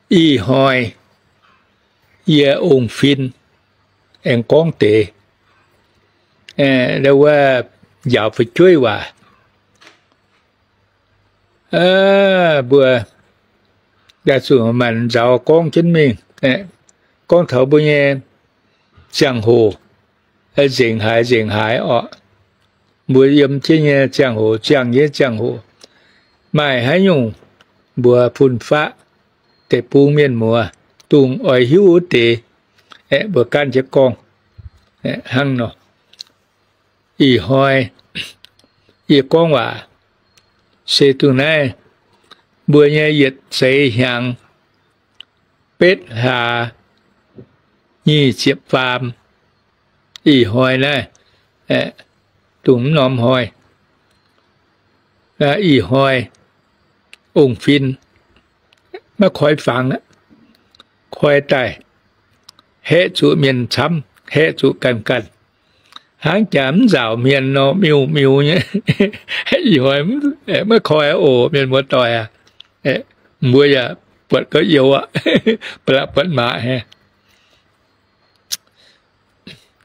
Ih hnoi yie ong-fin aengx gorngv deix, wuov njaaux fu'jueiv waac, mbuo daaih zuqc maanc nzauz gorngv jienv mingh, gorngv taux mbuo nyei ziangh hoc nzengc haaix nzengc haaix orqc. Mbuo yiem jienv nyei ziangh hoc, ziangh nyei ziangh hoc, maaih haaix nyungc mbuox fun-faqv deic-bung mienh muoz, dongh oix hiuv wuov deix, mbuo gaanv jienv gorngv hnangv nor. Ih hnoi yie gorngv waac se dongh naaiv, mbuo nyei yietc seix hnyangx betv hlaax nyic ziepc faam. Ih hnoi naaiv, dongh mv norm hnoi, ih hnoi ong-fin maiv koi fangx, koi daaih haeqv zuqc mienh camv, haeqv zuqc ganh ganh, hnangv jaax mv nzaaux hmien nor, miuc-miuc nyei. Ih hnoi maiv koi oc, mienh muoz-doic aac. Mbuo yaac buatc gauh youx aqv, ba'laqc buatc maac haic.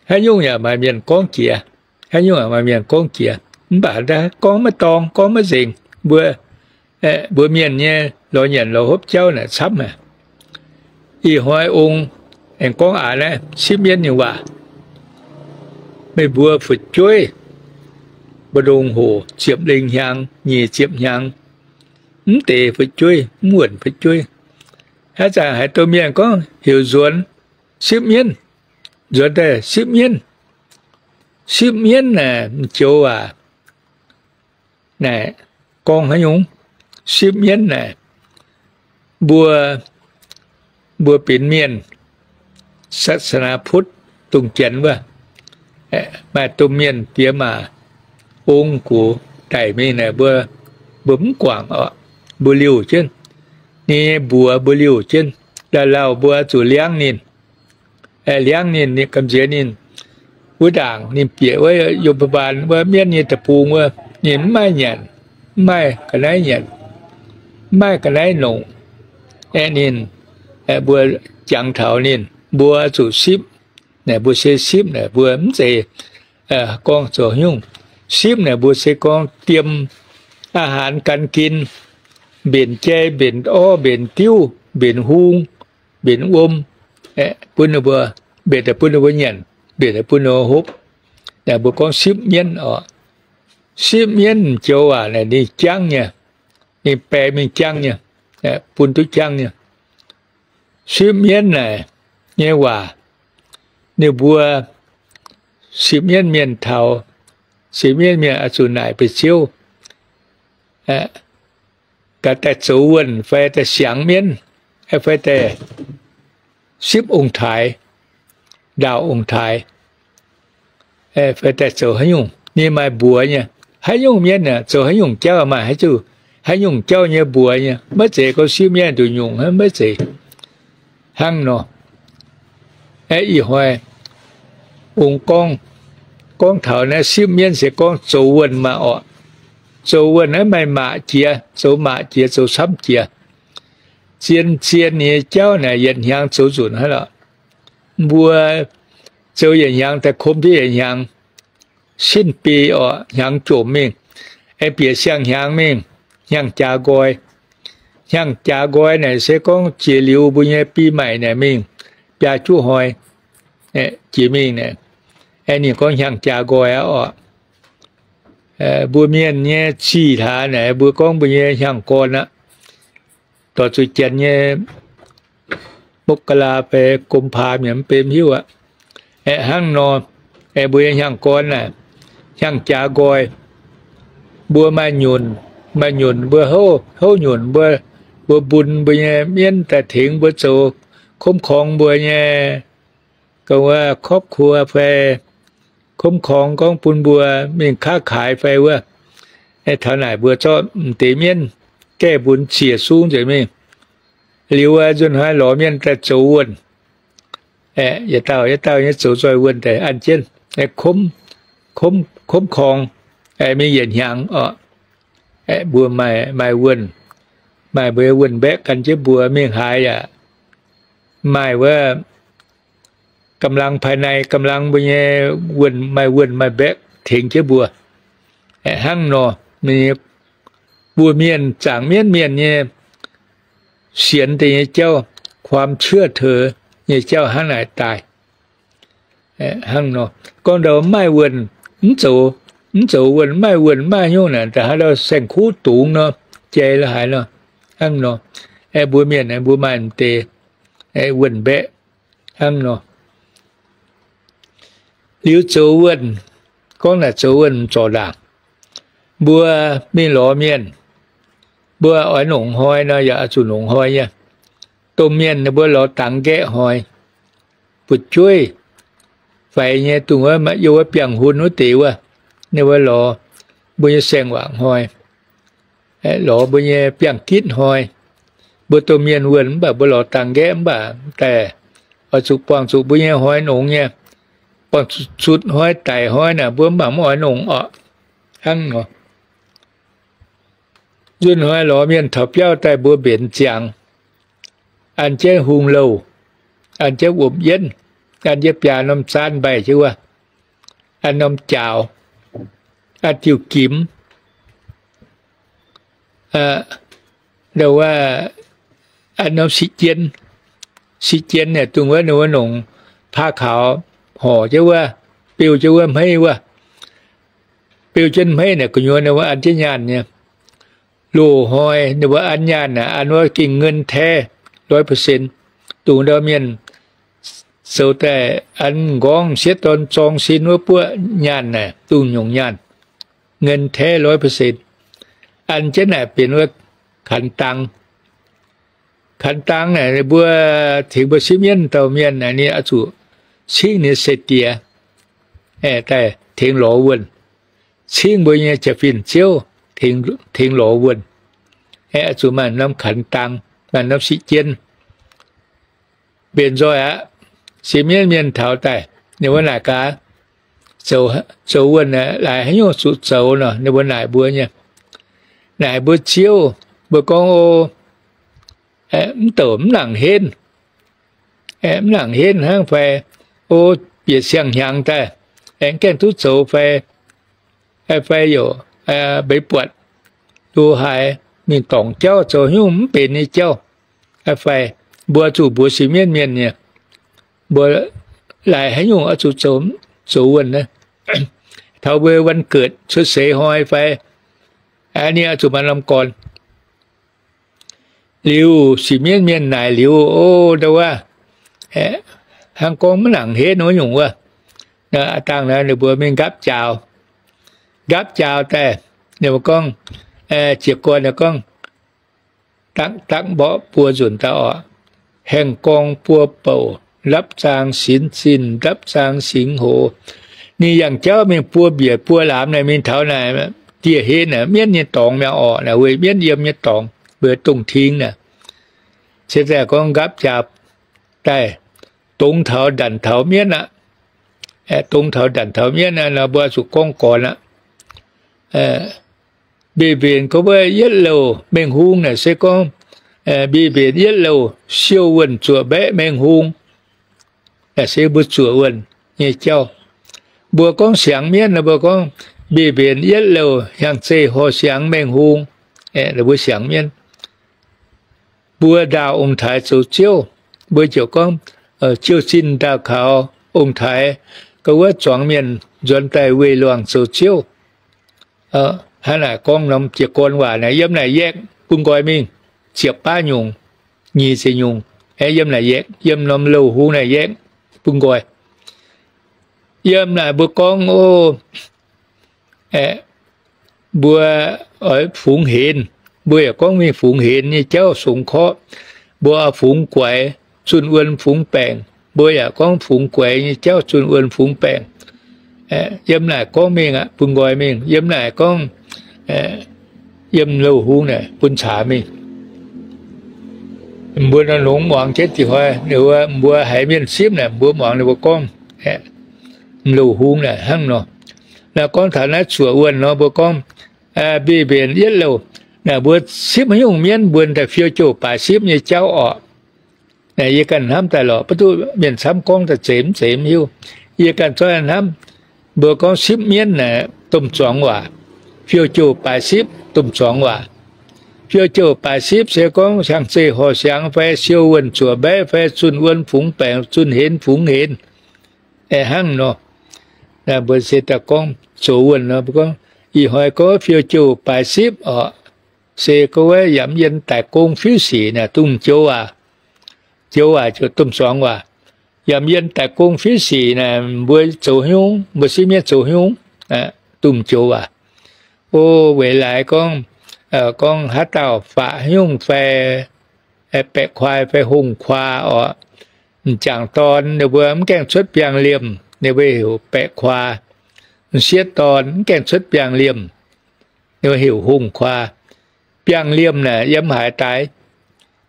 Haaix nyungc yaac maaih mienh gorngv jiex, haaix nyungc yaac maaih mienh gorngv jiex, mv baac gorngv maiv dorngx, gorngv maiv nzengc. Mbuo, mbuo mienh nyei lorz nyanc lorz hopv jauv naaic camv aqv. Ih hnoi ong aengx gorngv aax naaiv sipv mienv nyei waac. Meih mbuo fu'jueiv, mbu'ndongx hoc ziepc lengh hnyangx, nyic ziepc hnyangx, mv deix fu'jueiv, mv wuonc fu'jueiv, haaix zanc haaix dauh mienh gorngv heuc nzuonx sipv mienv, nzuonx daaih sipv mienv. Sipv mienv naaic m'joux waac naaic gorngv haaix nyungc? Sipv mienv naaic, mbuo, mbuo benx mienh ศาสนาพุทธ dongh Janx wuov, maaih domh mienh diex maac ong-gux daic mingh naaic, mbuo, mbuo mv guangc orqc, mbuo liuh jienv. Ninh nyei mbuox mbuo liuh jienv, lauh lauh mbuo zuqc liangv ninh, liangv ninh, ninh gamh nziex ninh. Wuov ndaangc ninh bieqc wuov yiem baan wuov mienv nyei deic-bung wuov, ninh mv maaih nyanc, mv maaih ga'naaiv nyanc, mv maaih ga'naaiv longc. Aeqv, ninh, mbuo jangx taux ninh, mbuo zuqc sipv. Naaic mbuo se sipv naaic mbuo mv zeiz gorngv zoux nyungc. Sipv naaic mbuo se gorngv diem อาหารการกิน, mbenc jai, mbenc orv, mbenc diuv, mbenc hung, mbenc wuom, bun ninh mbuo, mbenc daaih bun ninh mbuo nyanc, mbenc daaih bun ninh mbuo hopv. Naaic mbuo gorngv sipv mienv oc. Sipv mienv m'joux waac naaic ninh jangv nyei, ninh baeng mingh jangv nyei, bun duqv jangv nyei. Sipv mienv naaic nyei waac, ninh mbuo sipv mienv mienh taux, sipv mienv mienh oix zuqc naaic ba'ziouv, gaax daaih zoux wuonh fai daaih siangx mienv, fai daaih sipv ong-taaix, ndaauh ong-taaix, fai daaih zoux haaix nyungc, ninh maaih mbuox nyei. Haaix nyungc mienv aeqv, zoux haaix nyungc jauv maaih haaix nyungc, haaix nyungc jauv nyei mbuox nyei. Maiv zeiz gorngv sipv mienv nduqc nyungc, maiv zeiz hnangv nor. Aeqv, ih hnoi ong gorngv, gorngv taux naaiv sipv mienv se gorngv zoux wuonh maah orqc. Zoux wuonh naaiv maaih maac jiex, zoux maac jiex, zoux camv jiex. Zien-zien nyei jauv naaic yietc hnyangx zoux nzunc hnangv lorqc. Mbuo zoux yietc hnyangx daaih kom jienv yietc hnyangx, sin biei orqc, hnyangx jomc mingh, aengx bieqc siang-hnyangx mingh, hnyangx-jaax nqoi. Hnyangx-jaax nqoi naaic se gorngv jiex liuz mbuo nyei ปีใหม่ naaic mingh, biaa juqv hnoi jiex mingh naaic, ninh gorngv hnyangx-jaax nqoi aqv orqc. Mbuo mienh nyei zih hlaax naaic mbuo gorngv mbuo nyei hnyangx gorn aqv. Dorh zuqc janx nyei มกรา fai กุมภา mienh mv benx hiuv aqv. Aeqv, hnangv nor, aeqv, mbuo nyei hnyangx gorn naaic, hnyangx-jaax nqoi, mbuo maaih nyunc, maaih nyunc mbuo houv, houv nyunc mbuo, mbuo mbun mbuo nyei mienv daaih tengx mbuo zoux, คุ้มครอง mbuo nyei, gorngv wuov ครอบครัว fai คุ้มครอง gorngv bun mbuo mingh ค้าขาย fai wuov. Taux naaic mbuo zorqv m'deix mienv gaeqv mbuo ziec sung nzengc mingh. Liuz nzunc hnoi lorz mienh daaih zoux wuonh, yietc dauh yietc dauh nyei zoux nzoih wuonh daaih an jienv, คุ้มครอง mingh yietc hnyangx orqc. Mbuo maaih, maaih wuonh, Maaih mbuo wuonh mbaeqv gan jienv mbuo mingh haaix yaac maaih wuov กำลังภายใน, กำลัง mbuo nyei wuonh, maaih wuonh maaih mbaeqv tengx jienv mbuo. Hnangv nor, mbuo mienh zaangc mienv mienh nyei sienx deix nyei jauv, ความเชื่อถือ nyei jauv hnangv naaic daaih. Hnangv nor, gorngv ndau maaih wuonh, mv zoux, mv zoux wuonh, maaih wuonh maaih nyungc naaic, da'haaix ndau saeng-kuv dungz nor, jai lo haaix nor, hnangv nor. Aeqv, mbuo mienh aeqv, mbuo maaih m'deix wuonh mbaeqv hnangv nor. Liuz zoux wuonh, gorngv naaic zoux wuonh m'zorc ndaangc, mbuo mingh lorz mienh, mbuo oix nongc hnoi nor yaac oix zuqc nongc hnoi nyei. Domh mienh ninh mbuo lorz dangx nqaeqv hnoi, fu'jueiv faix nyei, dongh wuov maaih youh wuov biangh hun wuov deix wuov, ninh mbuo lorz mbuo nyei saeng-wangc hnoi, lorz mbuo nyei biangh gitv hnoi. Mbuo domh mienh wuonh mv baac mbuo lorz dangx nqaeqv mv baac daaih oix zuqc buangh zuqc mbuo nyei hnoi nongx nyei. Buangh zuqc hnoi daic hnoi naaic mbuo mv baac mv oix nongc orqc. Hnangv nor, nzunh hnoi lorz mienh taux biauv daaih mbuo mbenc ziangx, an jienv hungh louh, an jienv womc yienv, an jienv biaa norm zaanv mbaih jienv wuov, an norm jaaux, an diuh gimx, ndau wuov, an norm siqv jien. Siqv jien naaic dongh wuov ninh mbuo nongc paa kaux horc jienv wuov, beu jienv wuov hmeiv wuov. Beu jienv hmeiv naaic gu'nyuoz ninh mbuo an jienv nyaanh nyei. Loz-hnoi ninh mbuo an nyaanh naaic an wuov gengh เงินแท้ ร้อยเปอร์เซ็นต์. Dongh ndau mienh zoux daaih an m'nqorngv sieqv dorn zorng sin wuov buoqv nyaanh naaic dongh nyungc nyaanh, เงินแท้ ร้อยเปอร์เซ็นต์. An jienv naaic benx wuov ขันตัง. ขันตัง naaic mbuo tengx mbuo sipv mienv dauh mienh naaic ninh oix zuqc cingv ninh se diex daaih tengx lorz wuonh. Cingv mbuo nyei jaa-fin ziouv tengx lorz wuonh. Aeqv, zuqc maaih norm ขันตัง, maaih norm siqv jien. Mbenc nzoih aqv. Sipv mienv mienh taux daaih ninh mbuo naaic gaax, zoux wuonh laaix haaix nyungc zuqc zoux nor, ninh mbuo naaic mbuo nyei. Naaic mbuo ziouv, mbuo gorngv, O, mv douc mv nangc henv, mv nangc henv hnangv fai, O, bieqc siang-hnyangx daaih, aengx gaengh duqv zoux fai, fai yaac mbeix buatc, lo haaix mingh dorngc jauv zoux nyungc mv benx nyei jauv, fai mbuo zuqc mbuox sipv mienv mienh nyei, mbuo laaix haaix nyungc oix zuqc zoux, zoux wuonh, taux mbuo วันเกิด cuotv seix hnoi fai, ninh oix zuqc maaih norm gorn. Liuz sipv mienv mienh naaic liuz, O, ndau wuov, hnangv gorngv mv nangc henv wuov nyungc wuov, aa dangh naaic ninh mbuo mingh nqaapv jaaux. Nqaapv jaaux daaih, ninh mbuo gorngv, jiez gorn ninh gorngv, Dakv dakv mborqv buo nzunc daaih orqc, haengh gorng buo bouc, ndapv zaang sinx zinh, ndapv zaang singx hoc. Ninh yangh jauv mingh buo mbiec buo laamz naaic mingh taux naaic dieh henv naaic mienv nyei dorngx mi'aqv orqc, naaic weic mienv yiem nyei dorngx, weic dongh tings naaic. Se daaih gorngv nqaapv jaaux daaih, dongz taux ndanc taux mienv aqv. Dongz taux ndanc taux mienv aqv nor, mbuo zuqc gorngv gorn aqv. Mbic mbenc gorngv wuov yietv louh mengh hung naaic se gorngv mbic mbenc yietv louh siou wuonh zuoqc mbaeqv mengh hung. Naaic se mbuo zuoqc wuonh nyei jauv. Mbuo gorngv siangx mienv nor, mbuo gorngv mbic mbenc yietv louh hiaangx zeih horh siangx mengh hung. Mbuo siangx mienv, mbuo ndaauh ong-taaix zoux ziouv, mbuo ziouc gorngv, ziouv zinh ndaauh kaux ong-taaix, gorngv wuov zuangx mienh nzuonx daaih weih luangh zoux ziouv. Hnangv naaic gorngv norm jiez gorn waac naaic, yiem naaic yaeqv bun nqoi mingh, ziepc baav nyungc, nyic ziepc nyungc, aeqv, yiem naaic yaeqv, yiem norm louh hung naaic yaeqv bun nqoi. Yiem naaic mbuo gorngv, o, mbuo oix fungx henx, mbuo yaac gorngv mingh fungx henx nyei jauv sungx korqv. Mbuo oix fungx guaix, zunh wuonh fungx baengc, mbuo yaac gorngv fungx guaix nyei jauv zunh wuonh fungx baengc. Yiem naaic gorngv mingh aqv, bun nqoi mingh. Yiem naaic gorngv, yiem louh hung naaic bun caax mingh. Mbuo nor longx muangx jienv dih hnoi, mbuo haiz mienh simv naaic, mbuo muangx ninh mbuo gorngv, louh hung naaic hnangv nor. Naaiv gorngv taux naaiv zuoqc wuonh nor, mbuo gorngv, mbic mbenc yietv louh, Naaic mbuo sipv haaix nyungc mienv mbuo daaih fiou jouh baaix sipv nyei jauv orqc. Naaic yie ganh hnamv daaih lorqc, maiv duqv mienh camv gorngv daaih zeiz mv zeiz mv hiuv. Yie ganh zorqv hnamv, mbuo gorngv sipv mienv naaic domh zuangx waac, fiou jouh baaix sipv domh zuangx waac. Fiou jouh baaix sipv se gorngv hnyangx-zeih horqc siangx fai siou wuonh zuoqc mbaeqv fai zunh wuon fungx baengc, zunh henx fungx henx, aeqv, hnangv nor. Mbuo se daaih gorngv zoux wuonh nor, mbuo gorngv ih hnoi gorngv fiou jouh baaix sipv orqc, se gorngv wuov yaac mv yien daic gong fiuv sic naaic dungx joux waac. Joux waac ziouc domh zuangx waac. Yaac mv yien daic gong fiuv sic naaic mbuo zoux haaix nyungc, mbuo sipv mienv zoux haaix nyungc, dungx joux waac. O, weic laaix gorngv, gorngv haaix dauh faqv haaix nyungc fai baeqc kuaai fai hongh kuaai orqc, m'jangc dorn ninh mbuo mv gaengh cuotv biangh liemh, ninh mbuo heuc baeqc kuaai. M'sieqv dorn mv gaengh cuotv biangh liemh, ninh mbuo heuc hongh kuaai. Biangh liemh naaic yiem haaix daaih?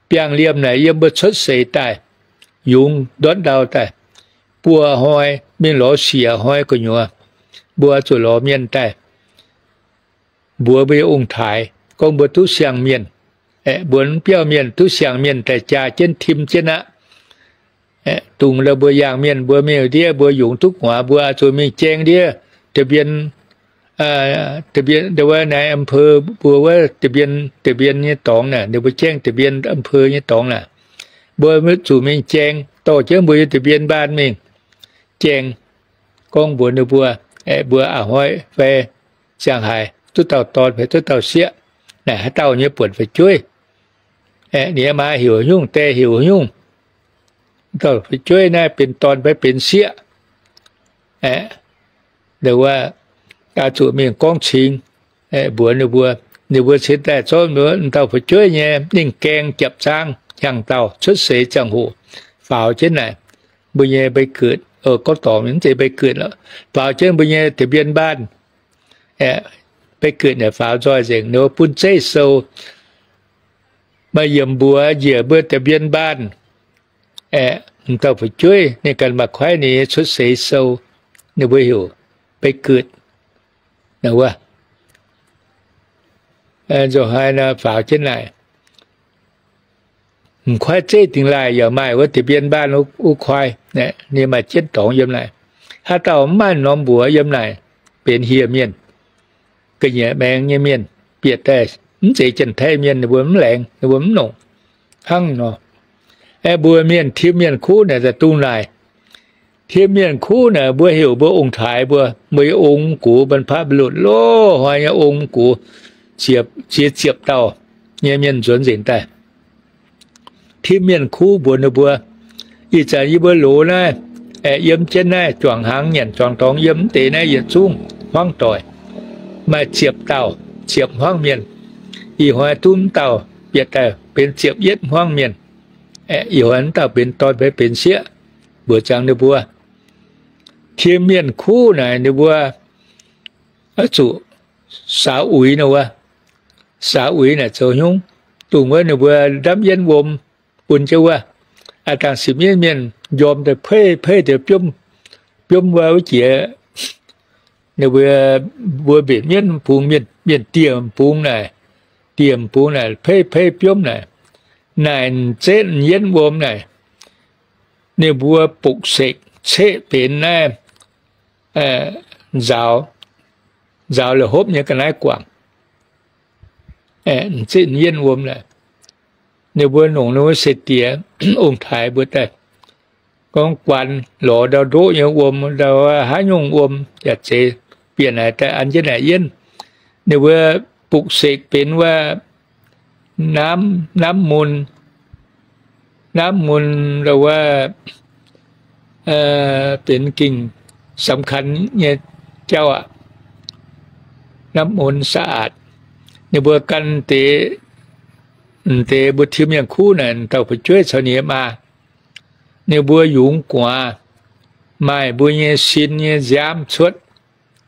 Biangh liemh naaic yiem mbuo cuotv seix daaih, yungz ndortv ndau daaih, buo hnoi mingh lorz siec hnoi gu'nyuoz, mbuo zuqc lorz mienh daaih mbuox mbuo nyei ong-taaix gorngv mbuo duqv siang-mienh. Aeqv, mbuo mv biauv mienh duqv siang-mienh daaih jaa jienv tim jienv aqv. Aeqv, dungx la'mbuo yaangh mienh mbuo mingh ndiev mbuo yungz duqv gu'nguaaz mbuo zuqc mingh jaeng ndiev da'mbien, da'mbien ndau wuov naaiv อำเภอ mbuo wuov da'mbien, da'mbien nyei dorngx naaic, ninh mbuo jaeng da'mbien อำเภอ nyei dorngx naaic, mbuo zuqc mingh jaeng dorh jienv mbuo nyei da'mbien mbaanh mingh jaeng, gorngv mbuox ninh mbuo, aeqv, mbuo a'hnoi fai ziangh haaix duqv dauh dorn fai duqv dauh sieqv, naaic haaix dauh nyei buonc fu'jueiv. Aeqv, ninh nyei maa heuc haaix nyungc, die heuc haaix nyungc, dauh fu'jueiv naaiv benx dorn fai benx sieqv. Aeqv, wuov, oix zuqc mingh gorngv cingx, aeqv, mbuox ninh mbuo, ninh mbuo cingx daaih zorqv wuov dauh fu'jueiv nyei ninh gaeng japc zaang hnyangx-daauh cuotv seix ziangh hoc faaux jienv naaic mbuo nyei mbei-gutv, gorngv dorngx mv zeiz mbei-gutv, faaux jienv mbuo nyei da'mbien mbaanh. Aeqv, mbei-gutv naaic faaux nzoih nzengc, ninh mbuo bun zeiv sou maaih yiemc mbuox njiec mbuo da'mbien mbaanh. Aeqv, m'dauh fu'jueiv ninh ganh maaih kuaaiv ninh nyei cuotv seix sou, ninh mbuo heuc mbei-gutv. Wuov, nzunc haaix nor faaux jienv naaic, m'kuaaiv zeiv dingx laaih yaac maaih wuov da'mbien mbaanh wuov kuaaiv, ninh maaih jienv dorngx yiem naaic. Haaix dauh mv maaih norm mbuox yiem naaic benx hieh mienh, ga'nyiec maengx nyei mienh, bieqc daaih mv zeiz Janx-Taiv mienh, ninh mbuo mv laengz, ninh mbuo mv longc. Hnangv nor, aeqv, mbuo mienh tim mienh kuv naaic daaih dungh naaic. Tim mienh kuv naaic mbuo heuc mbuo ong-taaix mbuo, mbuo nyei ong mv gux, บรรพบุรุษ loz-hnoi nyei ong mv gux, ziex ziepc dauh nyei mienh nzuonx nzengc daaih. Tim mienh kuv mbuox ninh mbuo, ih zanc yie mbuo loz naaiv, aeqv, yiem jienv naaiv juangc hnaangx nyanc juangc dorngx yiem mv deix naaiv yietc zungv hmuangv doic, maaih ziepc dauh, ziepc hmuangv mienh. Ih hnoi duqv mv dauh bieqc daaih benx ziepc yietv hmuangv mienh. Aeqv, ih hnoi mv dauh benx dorn fai benx sieqv, mbuox ziangx ninh mbuo. Tim mienh kuv naaic ninh mbuo oix zuqc saaux uix nor wuov. Saaux uix naaic zoux haaix nyungc? Dongh wuov ninh mbuo ndamv yienv wuom bun jienv wuov. Aav dangh sipv yienv mienh njorm daaih peiv peiv deix biomv, biomv wuov wuov jiex. Ninh mbuo, mbuo mbenc mienv bungx, mienh dieh bungx naaic, dieh bungx naaic peiv peiv biomv naaic, naaic m'zetv yienv wuom naaic, ninh mbuo bukc sekc ceqv benx naaiv nzaaux, nzaaux la'hopv nyei ga'naaiv guangc. M'zetv yienv wuom naaic, ninh mbuo longc ninh mbuo seix diex ong-taaix mbuo daaih gorngv guan lorz ndau ndoqv nyei wuom, ndau haaix nyungc wuom yaac zeiz, bieqc naaic daaih an jienv naaic yienv. Ninh mbuo bukc sekc benx wuov น้ำมนต์, น้ำมนต์ ndau wuov benx gengh สำคัญ nyei jauv aqv. น้ำมนต์สะอาด, ninh mbuo gan deix, deix mbuo tim mienh kuv naaic, dauh fu'jueiv caux ninh nyei maa, ninh mbuo yungz gu'nguaaz, maaih mbuo nyei sin nyei nziaamv cuotv,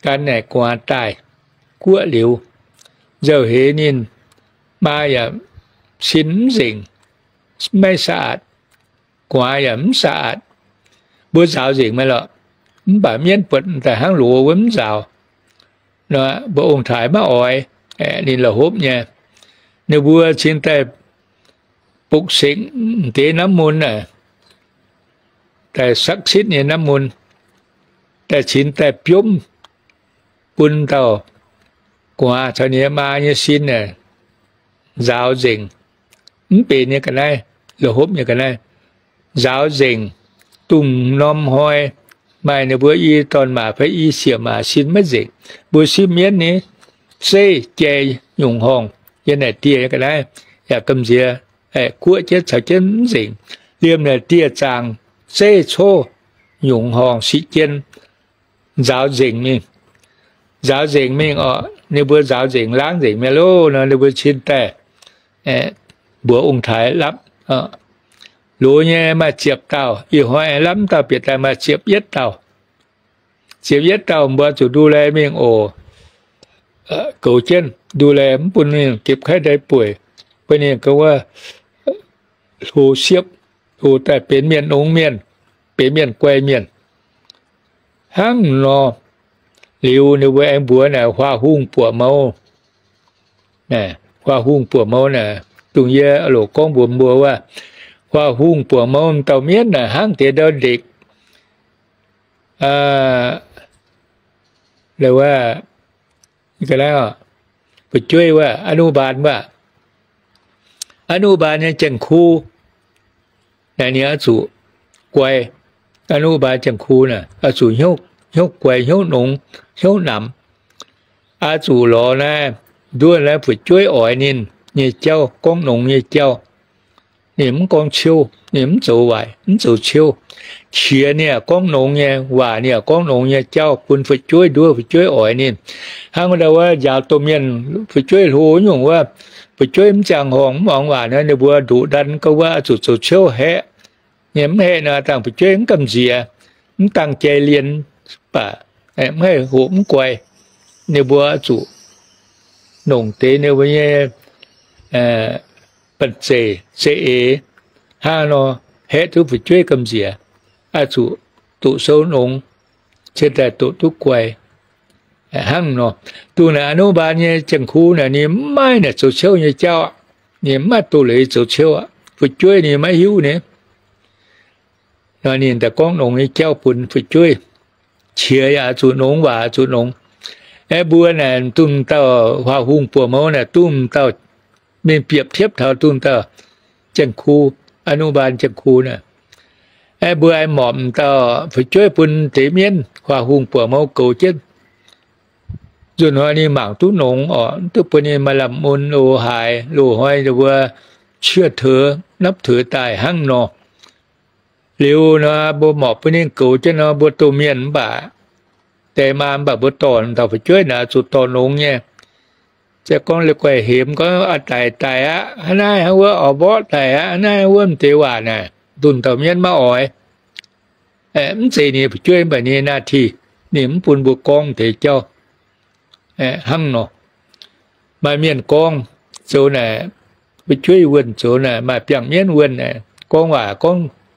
gan naaic gu'nguaaz daaih guoqv liuz, nzauh heix ninh, maa yaac sin mv nzengc, maiv สะอาด, gu'nguaaz yaac mv สะอาด. Mbuo nzaaux nzengc maah lorqc, mv baac mienv buatc daaih hnangv loz wuov mv nzaaux. Mbuo ong-taaix maiv oix, ninh la'hopv nyei. Ninh mbuo cingx daaih bokv sekv deix namv mun naaic, daaih sakv sitv nyei namv mun, daaih cingx daaih biomv bun dauh gu'nguaaz caux ninh nyei maa nyei sin aeqv, nzaaux nzengc. Mv benx nyei ga'naaiv, la'hopv nyei ga'naaiv, nzaaux nzengc. Dongh norm hnoi maaih ninh mbuo i dorn-maac fai i sieqv-maac sin maiv nzengc, mbuo sipv mienv ni, zeiv jai nyungc horngh, yiem naaic dieh nyei ga'naaiv yaac gamh nziex, guoqv jienv caux jienv mv nzengc. Liemh naaic dieh zaangc zeiv coqv nyungc horngh siqv jienv, nzaaux nzengc mingh. Nzaaux nzengc mingh oc, ninh mbuo nzaaux nzengc, laangv nzengc mi'aqv loh nor, ninh mbuo cin daaih mbuox ong-taaix lapv. Loz nyei maaih ziepc dauh, ih hnoi lapv dauh bieqc daaih maaih ziepc yietv dauh. Ziepc yietv dauh mbuo zuqc ndu lai mingh oc. Goux jienv ndu lai, mv bun ninh gepv kaiv ndai bueic, bun ninh gauh wuov hlo siepv, hlo daaih benx mienh nongx mienh, benx mienh guai mienh. Hnangv nor, liuz ninh mbuo aengx mbuox naaic huaax hungh buoqc mouz. Huaax hungh buoqc mouz naaic, dongh yie loc gorngv mbuox mbuo wuov, huaax hungh buoqc mouz dauh mienv naaic hnangv deix ndau ndekc, wuov, fu'jueiv wuov, อนุบาล wuov, อนุบาล nyei แก่นคู naaic ninh oix zuqc guai. อนุบาล แก่นคู naaic oix zuqc hnyouv guai, hnyouv nongx, hnyouv namx. Oix zuqc lorz naaiv nduov naaiv fu'jueiv oix ninh nyei jauv, gorngv nongx nyei jauv. Ninh mv gorngv ciouv, ninh mv zoux waaic, mv zoux ciouv. Qiex ninh yaac gorngv nongx nyei waac, ninh yaac gorngv nongx nyei jauv bun fu'jueiv nduov, fu'jueiv oix ninh. Hnangv ndau wuov njaaux domh mienh, fu'jueiv hlo nyungc wuov, fu'jueiv mv ziangh horngh, mv muangx waac nor, ninh mbuo nduqc ndan gauh wuov oix zuqc zoux ciouv haeqv. Ninh mv haeqv nor, dangh fu'jueiv mv gamh nziex, mv dangh jai lienh, mv baac mv haih hoqc mv guai. Ninh mbuo oix zuqc nongc deix ninh mbuo nyei banh zeic, zeiv-eix, hnangv nor haeqv duqv fu'jueiv gamh nziex. Oix zuqc doqc sou nongx, ciex daaih doqc duqv guai. Hnangv nor, dongh naaic อนุบาล nyei แก่นคู naaic ninh mv maaih naaic zoux ciouv nyei jauv aqv. Ninh mv maaih doz-leiz zoux ciouv aqv. Fu'jueiv ninh maiv hiuv nyei. Nor ninh daaih gorngv nongx nyei jauv bun fu'jueiv. Qiex yaac zuqc nongx, waac zuqc nongx. Aeqv, mbuo naaic dunh dauh huaax hungh buoqc mouz naaic, dunh dauh mingh bieqc tiepv taux dunh dauh แก่นคู, อนุบาล แก่นคู naaic. Aeqv, mbuo aengx morpc dauh fu'jueiv bun deix mienv huaax hungh buoqc mouz goux jienv. Nzunc hnoi ninh mangc duqv nongx oc, mv duqv bun ninh maaih lamh mun loz haaix, loz hnoi mbuo เชื่อถือ นับถือ daaih hnangv nor. Liuz nor mbuo morpc bun ninh goux jienv nor, mbuo domh mienh mv baac, deix maa mv baac mbuo dorh dauh fu'jueiv naaic zuqc dorh nongx nyei. Se gorngv la'guaih hemx gorngv, aa, daic daic aqv, hnangv naaiv hnangv wuov, oix mborqv daic aqv, hnangv naaiv hnangv wuov, m'deix waac naaic, ndunh dauh mienv maiv oix. Mv zeiz ninh fu'jueiv, mv baac ninh หน้าที่, ninh mv bun mbuo gorngv deix jauv. Hnangv nor, maaih mienh gorngv zoux naaic, fu'jueiv wuonh zoux naaic, maaih biangh mienv wuonh naaic, gorngv waac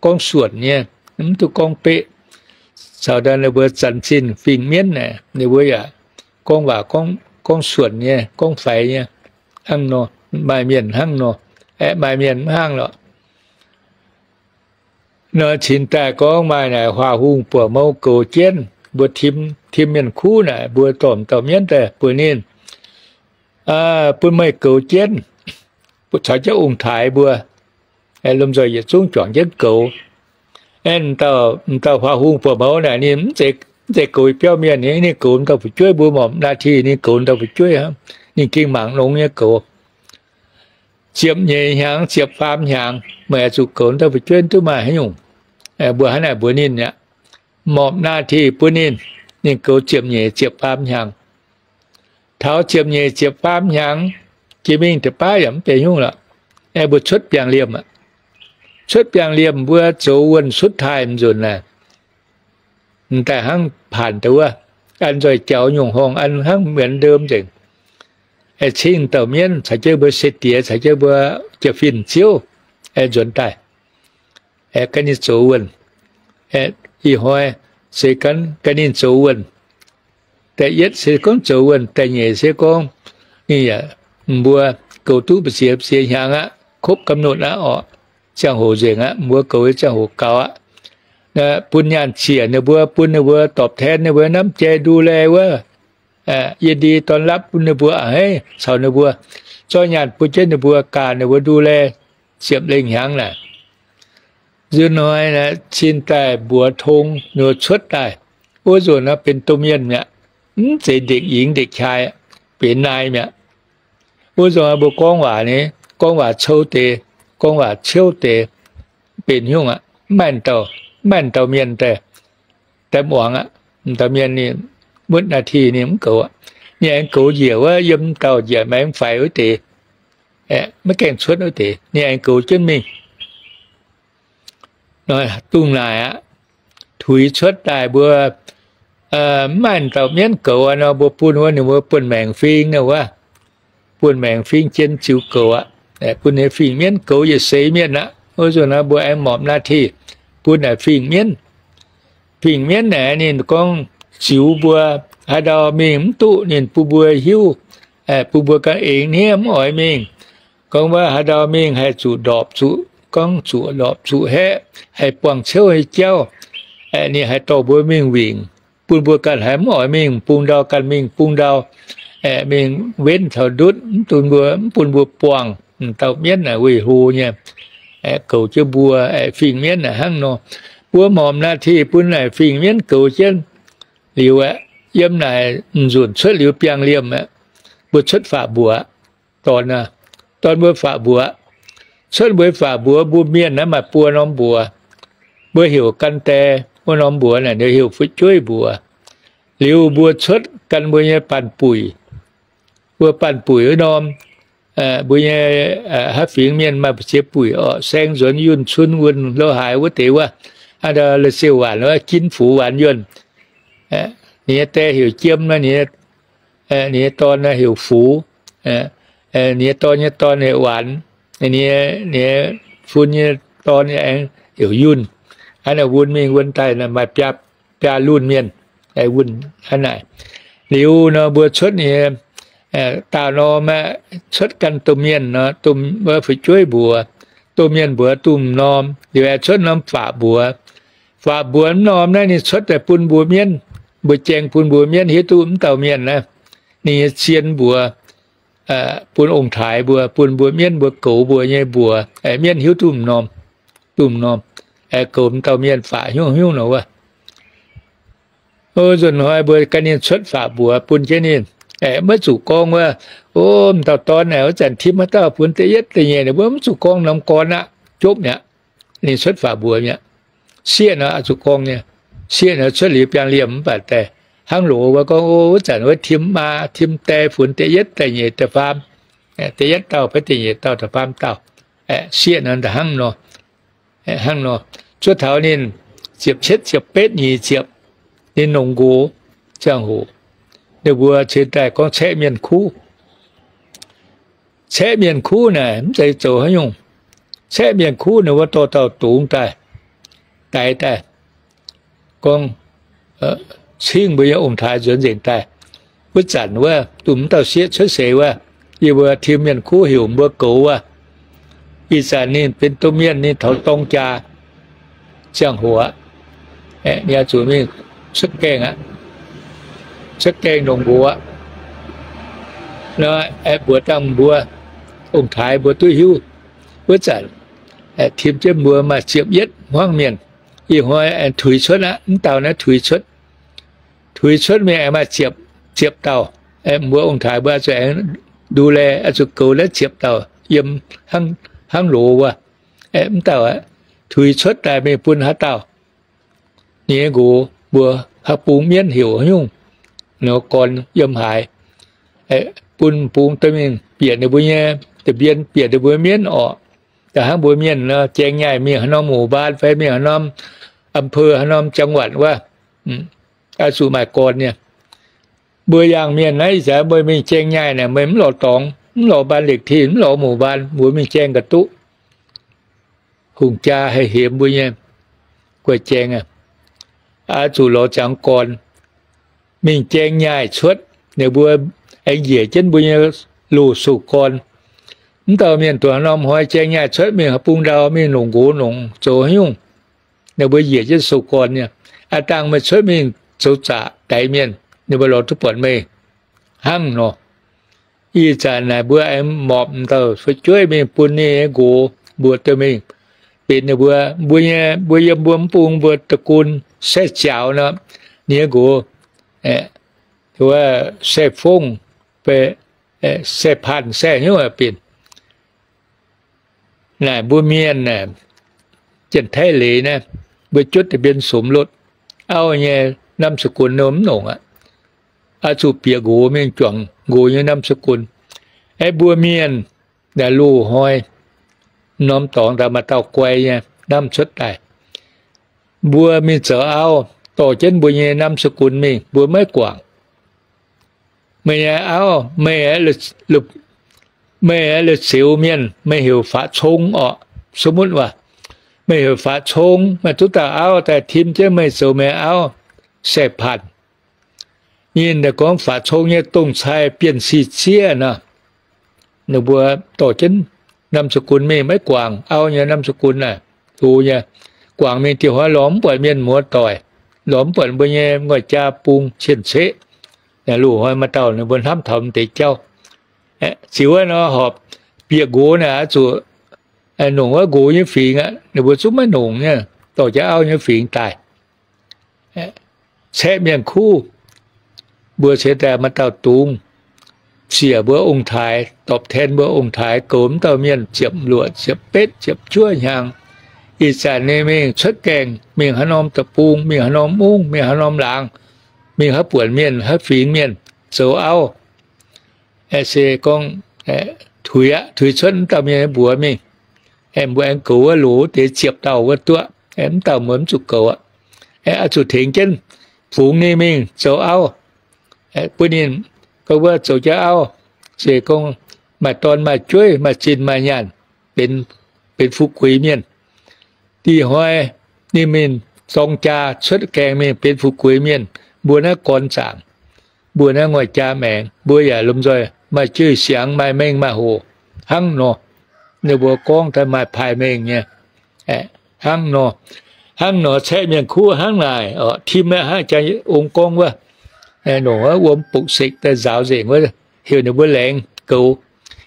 gorngv suonc nyei, mv duqv gorngv beqv. Caux daaih ninh mbuo zanc zinh fingx mienv naaic, ninh mbuo yaac gorngv waac gorngv suonc nyei, gorngv faix nyei. Hnangv nor, maaih mienh hnangv nor. Aeqv, maaih mienh mv hnangv lorqc. Nor cingx daaih gorngv maaih naaic huaax hungh buoqc mouz goux jienv, mbuo tim, tim mienh kuv naaic, mbuo dorh dauh mienv daaih mbuox ninh, bun meih goux jienv, caux jienv ong-taaix mbuo, lomh nzoih yietc zungv juangc jienv goux. Aeqv, m'dauh huaax hungh buoqc mouz naaic ninh mv zeiz goux biauv mienh, ninh goux dauh fu'jueiv. Mbuo morpc หน้าที่ ninh goux dauh fu'jueiv hnangv. Ninh gengh mangc longx nyei goux. Ziepc nyeic hnyangx, ziepc faam hnyangx, meih oix zuqc goux dauh fu'jueiv duqv maaih haaix nyungc? Mbuo hnangv naaic mbuox ninh aqv. Morpc หน้าที่ bun ninh, ninh goux ziepc nyeic ziepc faam hnyangx. Taux ziepc nyeic ziepc faam hnyangx, jiex mingh deix baav yaac mv benx nyungc lorqc. Aeqv, mbuo cuotv biangh liemh aqv. Cuotv biangh liemh mbuo zoux wuonh สุดท้าย m'nzunc naaic, m'daaih hnangv paanc deix wuov, an nzoih jaux nyungc horngh an hnangv เหมือนเดิม nzengc. Aeqv, cingv dauh mienv caux jienv mbuo se diex, caux jienv mbuo jiex fin-ziouv, aeqv, nzuonx daaih, aeqv, gan ninh zoux wuonh. Aeqv, ih hnoi se gan, gan ninh zoux wuonh. Da'yietv se gorngv zoux wuonh, da'nyeic se gorngv ninh yaac mbuo zoux duqv mbu'ziex mbu'ziex hnyangx aqv, ครบกำหนด aqv orqc. Ziangh hoc nzengc aqv, mbuo goux nyei ziangh hoc gaux aqv. Bun nyaanh ziec ninh mbuo, bun ninh mbuo ตอบแทน ninh mbuo น้ำใจดูแล wuov, ยินดีต้อนรับ bun ninh mbuo a'hneiv caux ninh mbuo, zorqv nyaanh bun jienv ninh mbuo, gaax ninh mbuo ดูแล ziepc lengh hnyangx naaic. Nzunc hnoi cin daaih mbuox tong ninh mbuo cuotv daaih, wuov nzunc nor benx domh mienh mi'aqv, mv zeiz ndekc yingx ndekc qai, benx naaiv mi'aqv. Wuov nzunc mbuo gorngv waac ni, gorngv waac cou deix, gorngv waac ciouv deix, benx nyungc aqv. Mv maaih dauh, mv maaih dauh mienh daaih, daaih muangx aqv. Dauh mienh ninh mutv หน้าที่ ninh mv goux aqv. Ninh aengx goux njiec wuov yiem dauh njiec maengx faix wuov deix, maiv gaengh cuotv wuov deix, ninh aengx goux jienv mingh. Dongh naaic aqv, tuix cuotv daaih mbuo mv maaih dauh mienv goux nor, mbuo bun wuov ninh mbuo buonv maengc fing nor wuov, buonv maengc fing jien ziux goux aqv. Bun nyei fingx mienv goux yietc seix mienh aqv. Wuov nzunc nor mbuo aengx morpc หน้าที่ bun naaic fingx mienv. Fingx mienv naaic ninh gorngv ziux mbuo, haaix ndau mingh mv duqv ninh bun mbuo hiuv, bun mbuo ganh eix hniev mv oix mingh. Gorngv wuov haaix ndau mingh haih zuqc ndorpc zuqc, gorngv zuqc ndorpc zuqc haeqv, haih buangh ciouv nyei jauv, ninh haih dorh mbuo mingh wingc, bun mbuo ganh haiz mv oix mingh bung ndau ganh mingh bung ndau, mingh wenv taux ndutv, mv bun mbuo, mv bun mbuo buangh. Dauh mienv naaic weih hlo nyei, goux jienv mbuo, fingx mienv naaic hnangv nor. Mbuo morpc หน้าที่ bun naaic fingx mienv goux jienv liuz aeqv, yiem naaic m'nzunc cuotv liuz biangh liemh aeqv, mbuo cuotv faatv mbuox dorn, dorn mbuo faatv mbuox, cuotv mbuo faatv mbuox, mbuo mienh naaiv maaih buo norm mbuox. Mbuo heuc gan die wuov norm mbuox naaic, ninh heuc fu'jueiv mbuox. Liuz mbuo cuotv gan mbuo nyei baanh buic, mbuo baanh buic wuov norm, mbuo nyei haaix fingx mienh maaih mbu'ziex buic orqc, saeng nzuonx yunh cun wuonh lo haaix wuov deix wuov, aa, la'siouh waanc wuov, ginv fux waanc yuonh. Ninh nyei die heuc jiem, ninh nyei dorn heuc fux, ninh nyei dorn nyei dorn heuc waanc, ninh nyei fun nyei dorn aengx heuc yunh. Hnangv naaic wuonh mingh wuonh daaih maaih biaa, biaa lunh mienh, wuonh hnangv naaic. Liuz nor mbuo cuotv nyei, daauh norm aeqv, cuotv gan domh mienh nor, domh, fu'jueiv mbuox, domh mienh mbuox domh norm, liuz aengx cuotv norm faatv mbuox. Faatv mbuox norm naaiv ninh cuotv daaih bun mbuo mienv, mbuo jaeng bun mbuo mienv hiuv duqv mv dauh mienh naaiv, ninh nyei zien mbuox, bun ong-taaix mbuo, bun mbuo mienv mbuo goux mbuo nyei mbuox, mienv hiuv duqv m'norm, duqv m'norm, goux m'dauh mienh faatv hnyouv hnyouv nor wuov. O, nzunc hnoi mbuo ganh ninh cuotv faatv mbuox bun jienv ninh. Aeqv, maiv zuqc gorngv wuov, o, m'dauh dorn naaic wuov zanc tim haaix dauh funx da'yietv da'nyeic, ninh mbuo mv zuqc gorngv norm gorn aqv, jopv mi'aqv. Ninh cuotv faatv mbuox mi'aqv. Sieqv nor zuqc gorngv nyei. Sieqv nor cuotv liuz biangh liemh mv baac daaih hnangv loz wuov gorngv, o, wuov zanc wuov tim maa tim die funx da'yietv da'nyeic da'faam, da'yietv dauh fai da'nyeic dauh da'faam dauh. Sieqv nor hnangv nor, hnangv nor. Zuov taux ninh ziepc cietv ziepc betv nyic ziepc, ninh longc nqox ziangh hoc, ninh mbuo cingx daaih gorngv caeqv mienh kuv. Caeqv mienh kuv naaic mv zeiz zoux haaix nyungc. Caeqv mienh kuv ninh mbuo dorh dauh dungz daaih, daix daaih, gorngv cingv mbuo nyei ong-taaix nzuonx nzengc daaih. Wuov zanc wuov, dongh mv dauh sieqv cuotv seix wuov, yie mbuo tim mienh kuv heuc mbuo goux wuov. Ih zanc ninh benx domh mienh, ninh taux dorng jaa ziangh hoc aqv, ninh oix zuqc mingh cuotv gaengh aqv, cuotv gaengh longc nqox aqv. Mbuox dangh mbuo ong-taaix mbuo duqv hiuv. Wuov zanc tim jienv mbuo maaih ziepc yietv hmuangv mienh. Ih hnoi aengx tuix cuotv aqv. Mv dauh naaiv tuix cuotv, tuix cuotv mingh aengx maaih ziepc, ziepc dauh. Mbuo ong-taaix mbuo oix zuqc aengx ดูแล, oix zuqc goux naaiv ziepc dauh yiem hnangv loz wuov. Mv dauh aqv, tuix cuotv daaih mingh bun haaix dauh. Ninh nyei nqox mbuox haaix bung mienv heuc haaix nyungc, ninh gorn yiem haaix, bun bung dorh mingh bieqc ninh mbuo nyei, da'mbien bieqc ninh mbuo mienv orqc. Da'hnangv mbuo mienh nor, jaeng nyaaih mingh haaix norm หมู่บ้าน fai mingh haaix norm อำเภอ, haaix norm จังหวัด wuov, oix zuqc maaih gorn nyei. Mbuo yangh mienh naaiv ih zanc meih mingh jaeng nyaaih naaic, meih mv lorz dorngx, mv lorz บ้านเลขที่, mv lorz หมู่บ้าน, mbuo mingh jaeng ga'duqv. Hungh jaa haih hemx mbuo nyei guei jaeng, oix zuqc lorz ziangx gorn mingh jaeng nyaaih cuotv. Ninh mbuo aengx njiec jienv mbuo nyei loz-sou gorn, Mv dauh mienh duqv norm hnoi jaeng nyaaih cuotv mingh bung ndau mingh longc nqox longc zoux haaix nyungc. Ninh mbuo njiec jienv sou-gorn nyei. Aav dangh meih cuotv mingh zoux zaqc daix mienh, ninh mbuo lorz duqv buatc meih hnangv nor. Ih zanc naaic mbuo aengx morpc dauh fu'jueiv mingh bun ninh nyei nqox mbuox duqv mingh benx ninh mbuo, mbuo nyei, mbuo yiem mbuo mv bung mbuo da'gun Saeqv Ziaaux nor, ninh nyei nqox Saeqv Fongv, Saeqv Panh, Saeqv hnyouv benx. Naaic mbuo mienh, Janx-Taiv leiz naaiv, mbuo jutv deix mbienv sumx lotv, auv nyei นามสกุล ninh mv longc aqv. Oix zuqc bieqc nqox mingh juangc nqox nyei นามสกุล. Aeqv, mbuo mienh naaic loz-hnoi norm dorngx daaih maaih dauh guai nyei hnamv cuotv daaih. Mbuo mingh zoux auv dorh jienv mbuo nyei นามสกุล mingh, mbuo maiv guangc. Meih nyei auv, meih, meih la'zioux mienh, meih heuc Faatv Cong orqc. สมมุติว่า meih heuc Faatv Cong, maaih duqv dauh auv daaih tim jienv meih zoux meih auv, Saeqv Panh. Ninh daaih gorngv Faatv Cong nyei dongh cai Bienh Si Zieqv nor. Ninh mbuo dorh jienv นามสกุล mingh maiv guangc, auv nyei นามสกุล naaic, hlo nyei. Guangc mingh dieh hnoi lorz mv buatc mienh muoz-doic, lorz mv buatc mbuo nyei nguaih jaa bung cien-ceqv. Loz-hnoi maaih dauh ninh mbuo hnamv taux m'deix jauv. Ziux wuov nor horpc bieqc nqox naaic oix zuqc nongc wuov nqox nyei fingx aqv. Ninh mbuo zungv maiv nongc nyei, dorh jienv auv nyei fingx daaih. Caeqv mienh kuv, mbuo cingx daaih maaih dauh dungz ziec mbuo ong-taaix, ตอบแทน mbuo ong-taaix, goux mv dauh mienh ziepc luoqc, ziepc betv, ziepc juov hnyangx. Ih zanc ninh mingh cuotv gaengh, mingh haaix norm deic-bung, mingh haaix norm mungv, mingh haaix norm laangz, mingh haaix buonc mienh, haaix fingx mienh zoux auv, se gorngv tuix aqv, tuix cuotv mv dauh mienh nyei mbuox mingh. Mbuo aengx goux wuov loz deix ziepc dauh wuov duqv, mv dauh mbuo mv zuqc goux aqv. Oix zuqc tengx jienv fungx ninh mingh zoux auv, bun ninh gorngv wuov zoux jienv auv, se gorngv maaih dorn maaih jueiv, maaih zinh maaih nyaanh, benx, benx fu'jueiv mienh. Dieh hnoi ninh mingh dorng jaa cuotv gaengh mingh benx fu'jueiv mienh, mbuo naaiv gorn zaangc, mbuo naaiv nguaih jaa maengx, mbuo yaac lomh nzoih maaih jueiv siangx, maaih mengh maaih hoc hnangv nor. Ninh mbuo gorngv daaih maaih paaix mengh nyei. Hnangv nor, hnangv nor caeqv mienh kuv hnangv naaic, tim aqv, hnangv jaa ong gorngv wuov, nongc wuov wuom bukc sekc daaih nzaaux nzengc wuov, heuc ninh mbuo laengz goux.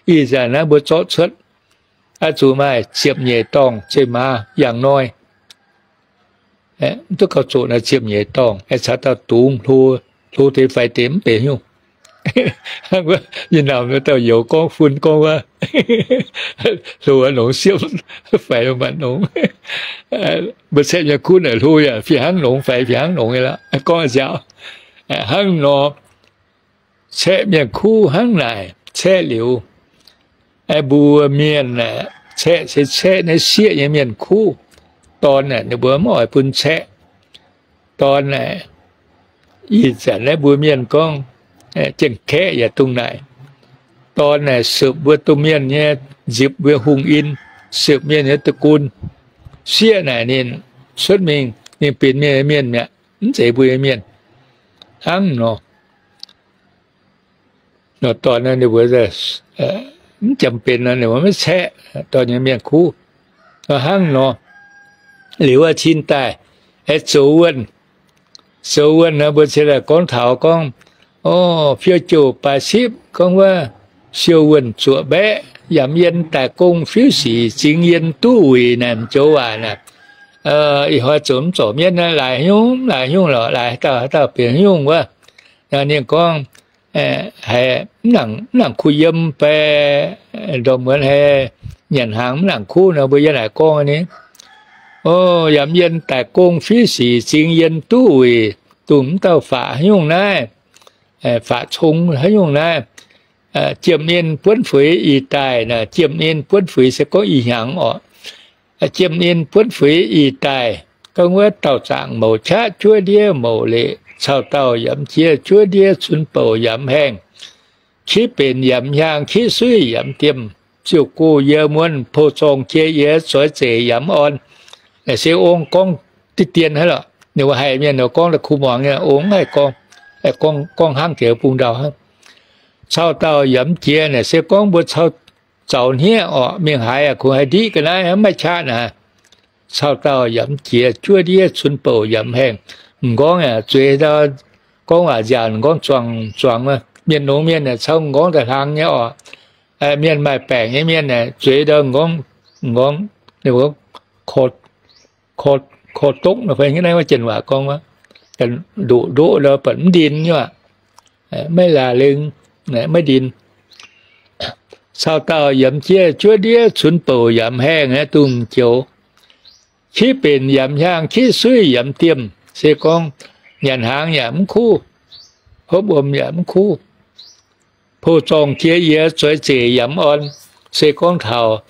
Ih zanc naaiv mbuo zorqv cuotv, oix zuqc maaih ziepc nyeic dorngh zeiv-maaz yangh noi. Mv duqv gauh zoqc naaiv ziepc nyeic dorngh, caux dauh dungz hlo, hlo deix faix deix mv benx nyungc. Yie naaic dauh youz gorngv fun gorngv wuov, hlo nongx siepv faix mv baac nongx. Mbuo caeqv mienh kuv naaic hlo yaac fih hnangv nongx faix fih hnangv nongx nyei lorqc. Gorngv nziaaux hnangv nor, caeqv mienh kuv hnangv naaic, caeqv liuz, mbuo mienh aeqv, caeqv se caeqv naaiv sieqv nyei mienh kuv. Dorn aeqv, ninh mbuo mv oix bun caeqv. Dorn aeqv, ih zanc naaiv mbuo mienh gorngv, jieng-kaeqv yaac dongh naaic. Dorn aeqv, sepv mbuo domh mienh nyei, nzipc mbuo hungh in, sepv mienh nyei da'gun. Sieqv naaic ninh cuotv mingh, ninh benx mienh nyei mienh mi'aqv, mv zeiz mbuo nyei mienh. Hnangv nor, nor dorn ninh mbuo mv jangx benx nor ninh mbuo maiv caeqv dorn nyei mienh kuv. Nor hnangv nor, liuz wuov cin daaih, aengx zoux wuonh, zoux wuonh nor mbuo cingx daaih gorngv taux gorngv, o, fiou jouh baaix sipv gorngv wuov, siou wuonh zuoqc mbaeqc, yaac yien daaih gong fiuv sic, zingx yien duqv wuic naaic, m'joux waac naaic. Ih hnoi zoux mv zorc mienv naaiv laaix nyungc laaix nyungc lorqc, laaix haaix dauh haaix dauh benx haaix nyungc wuov. Ninh gorngv, haiz mv nangc kuh yiem fai ndorm muonz haiz nyanc hnaangx mv nangc kuv nor, mbuo yie naaic gorngv ni, o, yaac yien daaih gong fiuv sic, zingx yien duqv wuic, dongh mv dauh faqv haaix nyungc naaiv, faqv cong haaix nyungc naaiv, jiem ninh buonv fuix ih daaih naaic, jiem ninh buonv fuix se gorngv ih hnyangx orqc. Jiem ninh buonv fuix ih daaih, gorngv wuov dauh zaangc mouc qaqv juov ndiev mouc leqc, cau dauh yaac mv jiex juov ndiev cun bouc yaac mv haengh, qiex benx yaac mv hiaang, qiex suiv yaac mv diemh, ziouc go yie muonz, pou zorng jiex yie, zoix zeic yaac mv orn. Naaic se ong gorngv diqv dien hnangv lorqc. Ninh mbuo haih mienh nor gorngv da'kuh muangx nyei, ong mv haih gorngv, gorngv hnangv jiex bung ndau hnangv. Cau dauh yaac mv jiex naaic se gorngv mbuo cau zaux hniev orqc, mingh haaix yaac kungx haih ndiqv ga'naaiv, maiv qaqv naaic. Cau dauh yamc jiex juov ndiev, cunx bouc yamc haengh. M'nqorngv yaac zueiz ndau, gorngv waac nziaauc m'nqorngv zuangx zuangx. Mienh nongx mienh naaic cau m'nqorngv daaih hlang nyei orqc. Mienh maaih baengc nyei mienh naaic zueiz ndau m'nqorngv, m'nqorngv, korv dokv, naaiv Janx waac gorngv, ndoqc ndoqv ndau, buatc mv ndin nyei aqv. Maiv laaix lengh, maiv ndin. Cau dauh yamc jiex juov ndiev, cunx bouc yamc haengh, dungz joux. Kiv benx yamc hiaang, kiv suiv yamc diemh. Se gorngv nyanc hnaangx yaac mv kuv, hopv wuom yaac mv kuv. Pou-zorngh jiex yiez, zoix zeic yamc orn. Se gorngv taux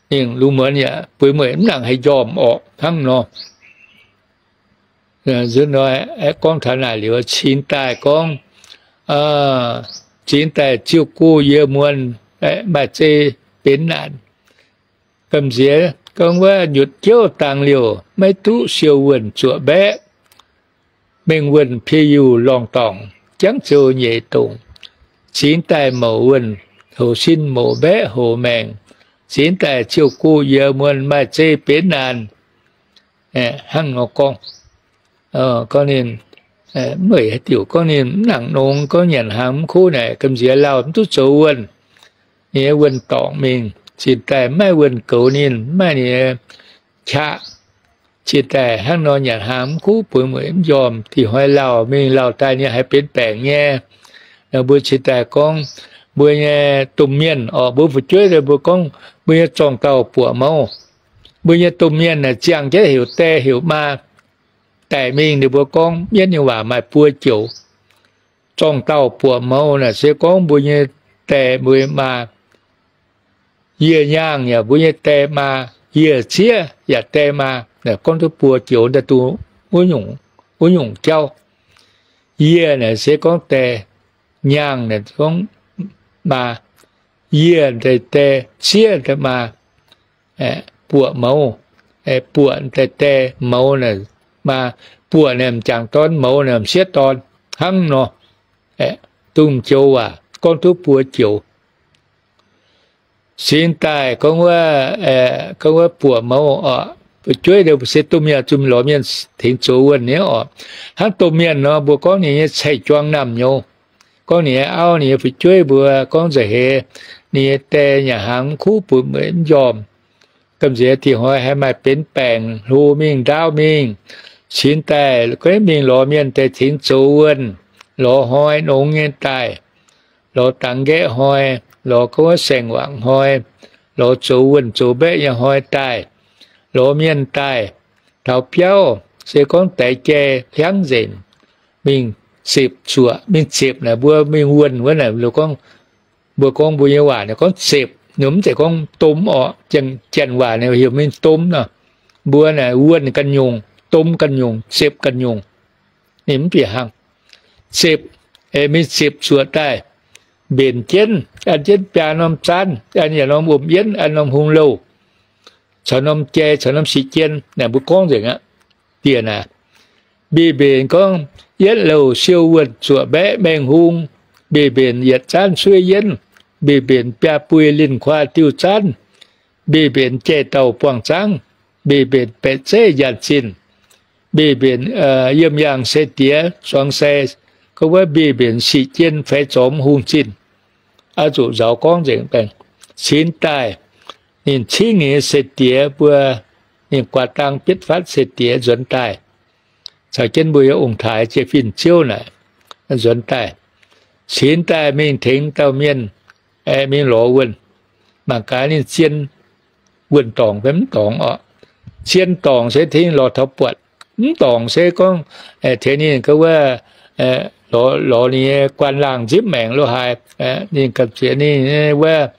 ninh lungh muonz yaac bueix mueic mv nangc haih njormh orqc, hnangv nor. Nzunc hnoi gorngv taux naaic liuz, cingx daaih gorngv, cingx daaih ziouc go yie muonh, maaih zei benx naanc. Gamh nziex gorngv wuov, nyutc jouv dangx liouh, maiv duqv siou wuonh zuoqc mbaeqv. Mengh wuonh pie-yuh lorngh dorngc, jangv ziou nyeic dongc. Cingx daaih mouc wuonh, houc sin mouc mbaeqv hoc maengc. Cingx daaih ziouc go yie muonh, maaih zei benx naanc. Hnangv nor gorngv, gorngv ninh, mv weic haaix diuc gorngv ninh mv nangc nongx, gorngv nyanc hnaangx mv kuv naaic, gamh nziex lauh mv duqv zoux wuonh. Ninh nyei wuonh dorngc mingh, cingx daaih maiv maaih wuonh goux ninh, maiv maaih ninh nyei qaqv. Cingx daaih hnangv nor nyanc hnaangx mv kuv, bueix mueic mv njormh, dih hnoi lauh mingh lauh daaih ninh haih benx baengc nyei. Mbuo cingx daaih gorngv mbuo nyei domh mienh orqc, mbuo fu'jueiv mbuo gorngv mbuo nyei zorng dauh buoqc mouz. Mbuo nyei domh mienh naaic ziangh jienv heuc die heuc maa daic mingh, ninh mbuo gorngv mienv nyei waac maaih buo joux. Zorng dauh buoqc mouz naaic se gorngv mbuo nyei die mbuo nyei maa. Yie nyaangh yaac mbuo nyei die maa, yie ciev yaac die maa, gorngv duqv buo joux daaih duqv wuov nyungc jauv. Yie naaic se gorngv die, nyaangh naaic gorngv maa, yie daaih die, ciev daaih maa, buoqc mouz, buoqc daaih die, mouz naaic maa, buoqc naaic m'jangc dorn, mouz naaic m'sieqv dorn, hnangv nor. Dongh joux waac gorngv duqv buo joux. Cingx daaih gorngv wuov, gorngv wuov buoqc mouz orqc, fu'jueiv se domh mienh, zunh lorz mienh tengx zoux wuonh nyei orqc. Hnangv domh mienh nor, mbuo gorngv ninh nyei cai-juang naamh nyouz, gorngv ninh nyei auv, ninh nyei fu'jueiv mbuo gorngv nza'heix, ninh nyei die nyanc hnaangx mv kuv, bueix mueic mv njormh. Gamh nziex dih hnoi haih maaih benx baengc, hlo mingh ndaauv mingh. Cingx daaih gorngv mingh lorz mienh daaih tengx zoux wuonh, lorz hnoi nongx nyei daaih, lorz dangx nqaeqv hnoi, lorz gorngv wuov saeng-wangc hnoi, lorz zoux wuonh zoux mbaeqv nyei hnoi daaih, lorz mienh daaih taux biauv, se gorngv daix jai hliangv nzengc, mingh sepc zuoqc, mingh sepc naaic mbuo mingh wuonh wuov naaic, mbuo gorngv mbuo nyei waac naaic gorngv sepc, ninh mv zeiz gorngv domh orqc. Janx waac naaic heuc mingh domh nor. Mbuo naaic wuonh ganh nyungc, domh ganh nyungc, sepc ganh nyungc. Ninh mv bieqc hnangv. Sepc, mingh sepc zuoqc daaih, mbenc jienv, an jienv biaa norm zaanv, an yietc norm wuom-yienv, an norm hung louh, caux norm jai, caux norm sic jien, naaic mbuo gorngv nzengc aqv. Dieh naaic, mbic mbenc gorngv yietv louh siou wuonh zuoqc mbaeqv mengh hung, mbic mbenc yietc zaanv suiv yienv, mbic mbenc biaa buih linh kuaah diuh zaanv, mbic mbenc jai-dauh buangh zaangv, mbic mbenc baeqc zeiv njaanh zinh, mbic mbenc yiem yaangh se diex zuangx sai, gorngv wuov mbic mbenc sic jien faix zormx hungh zinh. Oix zuqc nzauz gorngv nzengc baengh. Cingx daaih ninh cingv ninh nyei se diex mbuo, ninh guaax dang bietv fatv se diex nzuonx daaih, caux jienv mbuo nyei ong-taaix jiex fin-ziouv naaic nzuonx daaih. Cingx daaih mingh tengx dauh mienh, mingh lorz wuonh. Mangc gaax ninh zien wuonh dorngc fai mv dorngc orqc. Zien dorngc se tengx lorz taux buatc. Mv dorngc se gorngv tengx ninh gorngv wuov, lorz ninh nyei guaan laangh nzipv maengc lo haaix, ninh ganh ziex ninh wuov,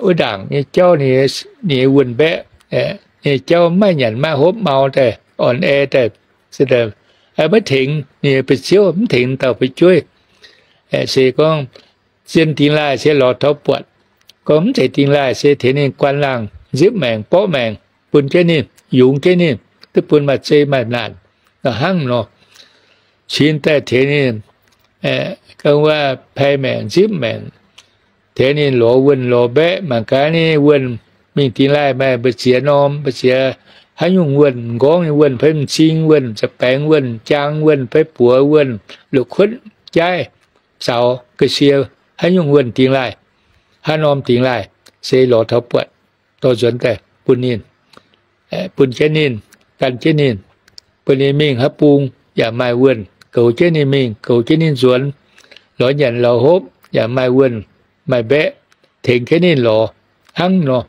wuov ndaangc nyei jauv, ninh nyei wuonh mbaeqv, ninh nyei jauv maiv nyanc maiv hopv, mau daaih, orn-ae daaih, maiv tengx ninh nyei fu'jueiv, mv tengx dauh fu'jueiv. Se gorngv zien dingx laaih se lorz taux buatc. Gorngv mv zeiz dingx laaih se tengx ninh guaan laangh nzipv maengc, borqv maengc, bun jienv ninh, yungz jienv ninh, duqv bun maaih zei maaih naanc, hnangv nor. Cingx daaih tengx ninh, gorngv wuov, pai maengc nzipv maengc, tengx ninh lorz wuonh lorz mbaeqv. Mangc gaax ninh wuonh mingh dingx laaih maaih mbu'ziex norm, mbu'ziex haaix nyungc wuonh, m'nqorngv nyei wuonh fai m'zing wuonh, za'baengx wuonh, m'jaang wuonh fai buoz wuonh, la'kuotv, jaaiv, zaux, ga'sie, haaix nyungc wuonh dingx laaih, haaix norm dingx laaih, se lorz taux buatc, dorh nzuonx daaih bun ninh, bun jienv ninh, gan jienv ninh, bun ninh mingh haaix bung yaac maaih wuonh, goux jienv ninh mingh, goux jienv ninh nzuonx, lorz nyanc lorz hopv yaac maaih wuonh maaih mbaeqv, tengx jienv ninh lorz hnangv nor.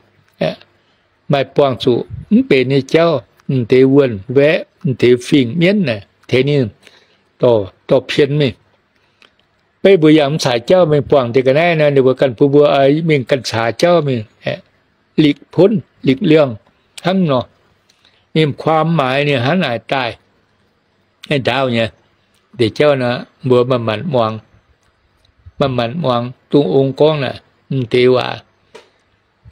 Maaih buangh zuqc mv benx nyei jauv, m'deix wuonh mbaeqv, m'deix fingx mienv naaic tengx ninh dorh, dorh pien mingh. Beiv mbuo yangh mv caaix jauv mingh buangh deix ga'naaiv nor, ninh mbuo ganh bun mbuo mingh ganh caaix jauv mingh, likv punv likv liangh hnangv nor. Ninh kuaam maaiz ninh hnangv naaic daaih. Ndaauv nyei, deix jauv naaic mbuo manc-manc muangx, manc-manc muangx Dungh Ong gorngv naaic m'deix waac.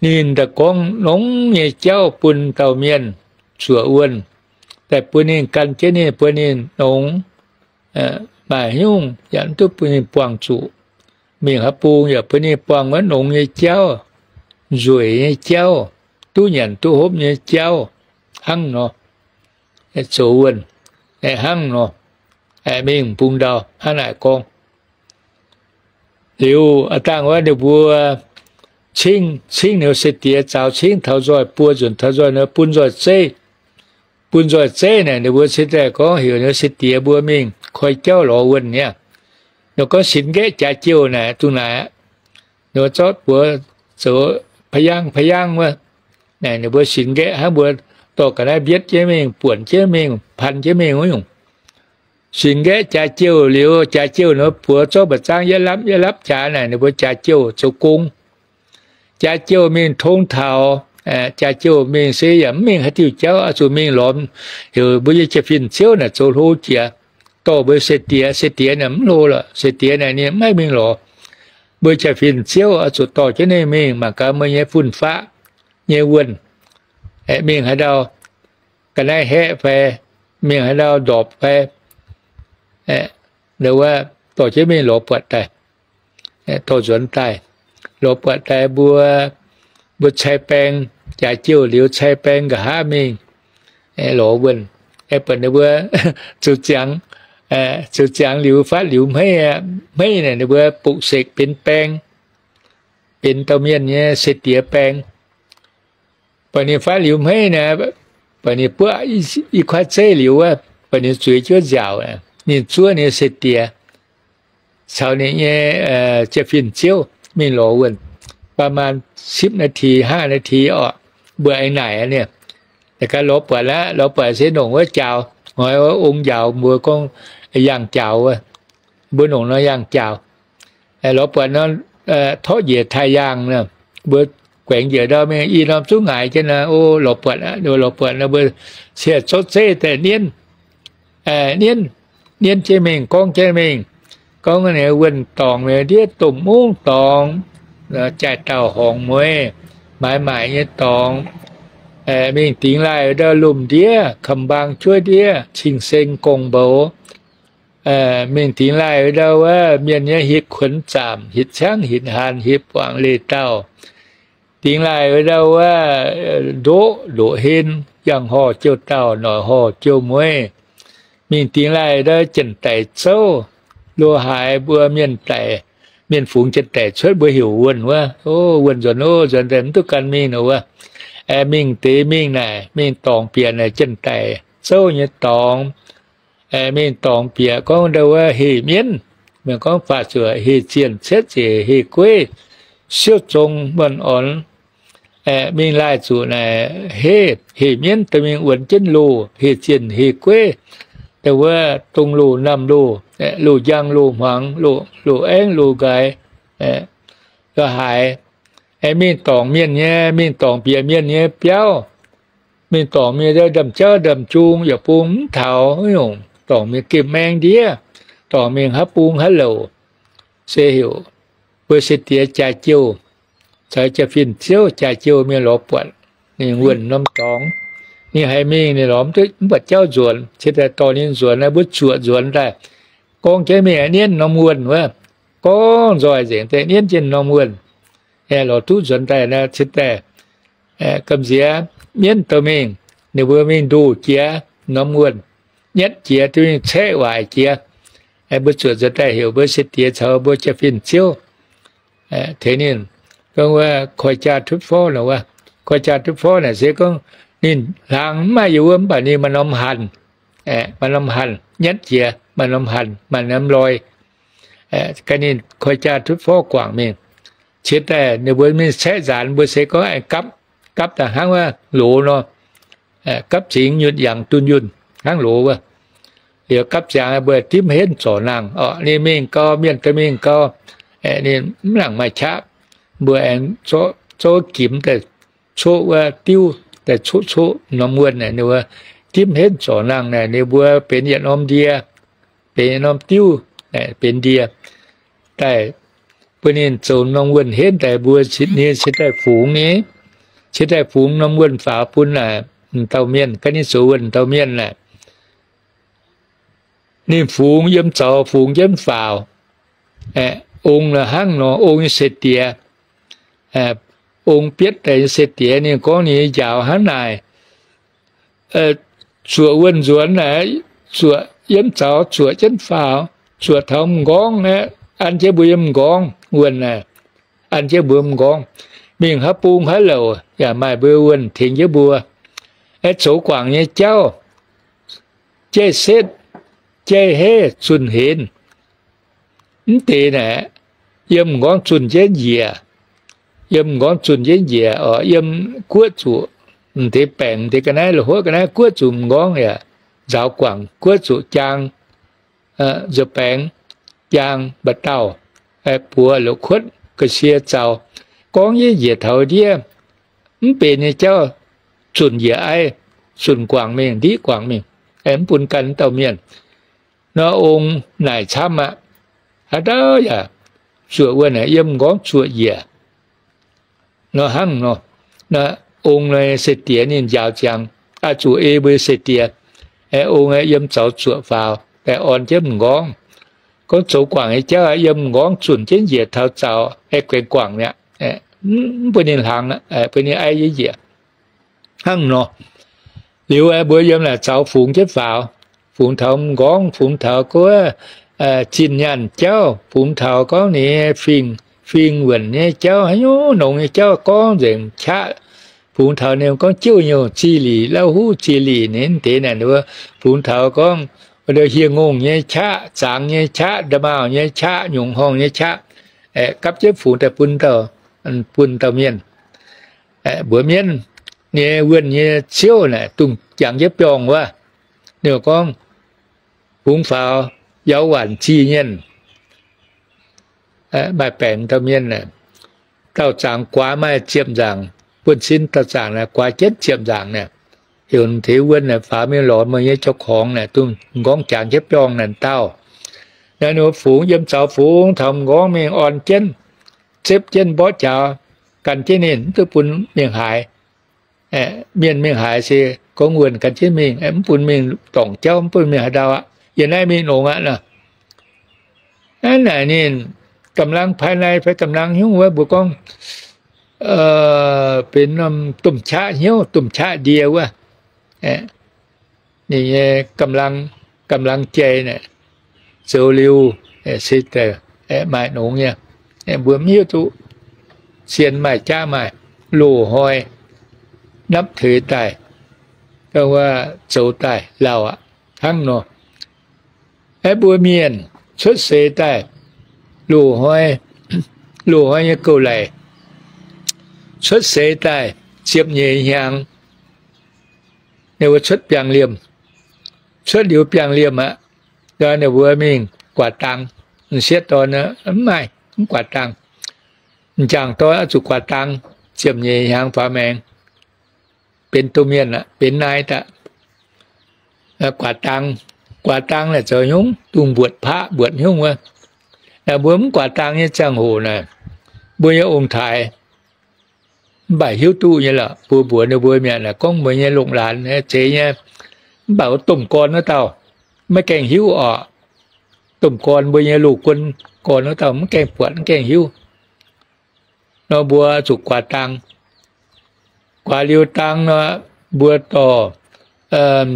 Ninh daaih gorngv nongx nyei jauv bun dauh mienh zuoqc wuonh, daaih bun ninh gan jienv ninh, bun ninh nongx, maaih haaix nyungc yaac mv duqv bun ninh buangh zuqc. Mingh haaix bung yaac bun ninh buangh wuov nongx nyei jauv, nzueic nyei jauv, duqv nyanc duqv hopv nyei jauv hnangv nor. Zoux wuonh hnangv nor, mingh bung ndau hnangv naaic gorngv. Liuz a'dangh wuov ninh mbuo cingv, cingv ninh mbuo se diex, zaaux cingv taux nzoih, buo nzunc taux nzoih nor bun nzoih zeiv. Bun nzoih zeiv naaic ninh mbuo se daaih gorngv heuc ninh mbuo se diex mbuo mingh koi jauv lorz wuonh niaa. Ninh gorngv sinx nqaeqv jaax jiouh naaic dungh naaic aqv. Ninh mbuo zorqv buoz zoux pa'yangv pa'yangv wuov. Naaic ninh mbuo sinx nqaeqv hnangv mbuo dorh ga'naaiv mbietv jienv mingh, buonc jienv mingh, pan jienv mingh wuov nyungc. Sinx nqaeqv jaax jiouh liuz, jaax jiouh ninh mbuo buoz zorqv mba'zangv yietv lapv yietv lapv jaax naaic ninh mbuo jaax jiouh zoux gong. Jaax jiouh mingh tong taux, jaax jiouh mingh se yaac mv mingh haaix diuh jauv, oix zuqc mingh lorz heuc mbuo nyei jaa-fin ziouv naaic zoux hlo jiex, dorh mbuo se diex. Se diex naaic mv hlo lorqc, se diex naaic ninh mv haih mingh lorz. Mbuo jaa-fin ziouv oix zuqc dorh jienv ninh mingh mangc gaax meih nyei fun-faqv nyei wuonh mingh haaix ndau, ga'naaiv haeqv fai, mingh haaix ndau ndorpc fai, wuov dorh jienv mingh lorz buatc daaih, dorh nzuonx daaih. Lorz buatc daaih mbuo, mbuo cai baeng, jaax jiouh liuz cai baeng nqa'haav mingh lorz wuonh. Buatc ninh mbuo zoux ziangx, zoux ziangx liuz fatv liuz hmeiv, hmeiv naaic ninh mbuo bukc sekc benx baeng, benx dauh mienh nyei se diex baeng. Buatc ninh fatv liuz hmeiv naaic, buatc ninh buov i kuaaiv zeiv liuz wuov, buatc ninh zueiz jienv nziaauc, ninh zuov ninh se diex caux ninh nyei jaa-fin ziouv mingh lorz wuonh. ประมาณ สิบนาที ห้านาที orqc, mbuo aengx naaic ninh. Gaax lorz buatc aqv, lorz buatc se nongc wuov jaaux, ngoi wuov ong njaaux, mbuo gorngv yangh jaaux wuov. Mbuo nongc nor yangh jaaux. Lorz buatc nor, torqv njiec taaih yaangh, mbuo guaengx njiec ndau mingh i norm zungv ngaix jienv naaic, o, lorz buatc, lorz buatc nor mbuo ciex zorqv zeiv daaih nienv, nienv, nienv jienv mingh, gorngv jienv mingh, gorngv ninh wuonh dorngc, mingh ndiev domh mungv dorngc, jaaix dauh horngc mueiz, maaiz maaic nyei dorngc, mingh dingx laaih ndau lomh ndiev, กำบัง juov ndiev, cing-seng gong-mboux, mingh dingx laaih ndau wuov mienh nyei hitv kuonx zaamc, hitv ciangv, hitv haanz, hitv buangc leih dauh. Dingx laaih ndau wuov ndoqv, ndoqc hen, yangh horh jouh dauh, noic horh jouh mueiz. Mingh dingx laaih ndau janx-daic zouv, lo haaix mbuo mienh daic, mienh fungx janx-daic cuotv mbuo heuc wuonh wuov. O, wuonh nzuonx, o, nzuonx daaih mv duqv gan mingh nor wuov. Aengx mingh deix mingh naaic, mingh dorngc bieqc naaic janx-daic zouv nyei dorngx. Mingh dorngc bieqc gorngv ndau wuov heh mienv, mienh gorngv faah zuoqc heh zienh, cietv ziec heh gueiv, siouv zong muonh orn. Mingh laaih zuqc naaic heh, heh mienv daaih mingh wuonx jienv loh, heh zienh heh gueiv, ndau wuov dongh loh namh loh, loh njang loh hmuangx, loh aengv loh nqaix, lo haaix. Mingh dorngc mienh nyei, mingh dorngc bieqc mienh nyei biauv. Mingh dorngc mienh ndamv jauv ndamv jung, yaac bung mv taux nyungc, dorngc mienh gemh maeng ndiev, dorngc mingh haaix bung haaix louc, se heuc mbuo se diex jaax jouh caux jaa-fin ziouv jaax jouh mienh lorz buatc ninh wuonh norm dorngx. Ninh haiz mingh ninh lorz mv buatc jauv nzuonx, se daaih dorh ninh nzuonx, mbuo zuoqc nzuonx daaih. Gorngv jienv mingh nienv norm wuonh wuov, gorngv nzoih nzengc daaih nienv jienv norm wuonh. Lorz duqv nzuonx daaih nor, cingx daaih gamh nziex mienv dorh mingh, ninh mbuo mingh ndoh jiex norm wuonh, nyetv jiex duqv mingh caeqv waaic jiex. Mbuo zuoqc nzuonx daaih heuc mbuo se diex caux mbuo jaa-fin ziouv tengx ninh gorngv wuov koi jaa tutv forv nor wuov. Koi jaa tutv forv naaic se gorngv ninh hlang mv maaih yiem wuov mv baac ninh maaih norm hanc, maaih norm hanc nyetv jiex, maaih norm hanc, maaih norm loi. Ganh ninh koi jaa tutv forv guangc mingh. Cingx daaih ninh mbuo mingh caeqv nzaanx, mbuo se gorngv aengx gapv, gapv daaih hnangv wuov loz nor, gapv zingx nyutc yangh dunh yunh hnangv loz wuov. Liuz gapv ziangx mbuo dimv henv zorc nangh orqc. Ninh mingh gau, mienh daaih mingh gau, ninh mv nangc maaih qaqv. Mbuo aengx zorqv gimx daaih coqv wuov diuv daaih coqv coqv norm wuonh naaic, ninh mbuo dimv henv zorc nangh naaic, ninh mbuo benx yietc norm ndie, benx yietc norm diuv, benx ndie daaih. Bun ninh zoux norm wuonh henv daaih, mbuo cingx, ninh cingx daaih fungx ni, cingx daaih fungx norm wuonh faaux bun naaic dauh mienh, ganh ninh zoux wuonh dauh mienh naaic. Ninh fungx yiem zaux fungx jienv faaux. Ong nor hnangv nor, ong nyei se diex, ong bietv daaih nyei se diex, ninh gorngv ninh nyei njaaux hnangv naaic, zuoqc wuonh nzuonx naaic, zuoqc yiem zaux zuoqc jienv faaux, zuoqc taux m'nqorngv aqv, an jienv mbuo yiem m'nqorngv wuonh naaic, an jienv mbuo m'nqorngv, mingh haaix bung haaix louc yaac maaih mbuo wuonh tengx jienv mbuo. Aeqv, zoux guangc nyei jauv, jaiv setv, jaiv heiv, zunh henv, mv deix naaic, yiem m'nqorngv zunh jienv njiec, yiem m'nqorngv zunh jienv njiec oc, yiem guoqv zuqc m'deix baengc, m'deix ga'naaiv, loz-huotv ga'naaiv guoqv zuqc m'nqorngv yaac nzaaux guangc, guoqv zuqc jaang, nzuih baengx, jaang mba'dauh, buoz loz-kuotv ga'sie zaux, gorngv jienv njiec taux ndiev, mv benx nyei jauv, zunc njiec aiv, zunc guangc mingh, ndiqv guangc mingh, mv bun gan dauh mienh. Nor ong naaic camv aqv. Haaix dauh yaac zuoqc wuonh naaic yiem m'nqorngv zuoqc njiec. Nor hnangv nor, ong nor se diex ninh njaaux ziangx, zuqc ei mbuo se diex, ong yiem zaux zuoqc faaux, daaih orn jienv m'nqorngv. Gorngv zoux guangc nyei jauv yiem m'nqorngv zunc jienv njiec taux zaux, guaengx guangc mi'aqv, mv bun ninh hlang, bun ninh aiv jienv njiec. Hnangv nor, liuz mbuo yiem naaic zaux fungx jienv faaux, fungx taux m'nqorngv, fungx taux guov, zinh nyaanh jauv, fungx taux gorngv ninh fingx, fingx wuonc nyei jauv, haaix nyungc nongx nyei jauv gorngv nzengc qaqv. Fungx taux ninh gorngv jouh nyouh ziex lic, lauv huv ziex lic, ninh deix naaic, fungx taux gorngv hieh ngongh nyei qaqv, zangx nyei qaqv, nda'maauh nyei qaqv, nyungc horngh nyei qaqv, gapv jienv fungx daaih bun dauh, bun dauh mienh. Mbuox mienv nyei wuonh nyei ciouv naaic, dongh jangx jienv biorngh wuov, ninh gorngv, fungx faaux yaac waanc zih nyienh, maaih baengc dauh mienh, dauh zaangc guaax maaih ziepc nzaangc, buonv-sin dauh zaangc naaic guaax jienv ziepc nzaangc naaic, heuc deix wuonh naaic faaux mingh lorz meih nyei jauv-korngx naaic, dongh m'nqorngv jangx jienv biorngh naaic dauh. Naaiv ninh fungx yiem zaux fungx taux m'nqorngv mingh orn jienv, zepv jienv mborqv jaax, gan jienv ninh, mv duqv bun mingh haaix. Mienh mingh haaix se gorngv wuonh gan jienv mingh, mv bun mingh dorngc jauv, mv bun mingh haaix ndau aqv. Yiem naaiv mingh nongx aqv nor. Naaiv naaic ninh กำลังภายใน fai กำลัง hnyouv wuov mbuo gorngv benx norm domh qaqv hnyouv, domh qaqv ndie wuov. Ninh nyei กำลัง jai naaic, zoux liuz se maaih nongx nyei. Mbuo mv hiuv duqv, sien maaih jaav maaih, loz-hnoi นับถือ daaih, zoux daaih lauh aqv hnangv nor. Aeqv, mbuo mienh cuotv seix daaih, loz-hnoi, loz-hnoi nyei gouv laic, cuotv seix daaih ziepc nyeic hnyangx, ninh mbuo cuotv biangh liemh, cuotv liuz biangh liemh aqv, ninh mbuo mingh guaax dang. M'sieqv dorn mv maaih, mv guaax dang. M'jangc dorn oix zuqc guaax dang ziepc nyeic hnyangx faaux maengx, benx domh mienh aqv, benx naaiv daaih. Guaax dang, guaax dang naaic zoux hnyouv, dongh mbuoqc paqv mbuoqc hnyouv wuov. Mbuo mv guaax dang nyei ziangh hoc naaic, mbuo nyei ong-taaix mv baac hiuv duqv nyei lorqc. Mbuo mbuox ninh mbuo mi'aqv, naaic gorngv mbuo nyei longc-laanc zeiz nyei, mv baac wuov domh gorn wuov dauh maiv gaengh hiuv orqc. Domh gorn, mbuo nyei loz-guon gorn wuov dauh mv gaengh buatc, mv gaengh hiuv. nor mbuo zuqc guaax dang. Guaax liuz dang nor, mbuo dorh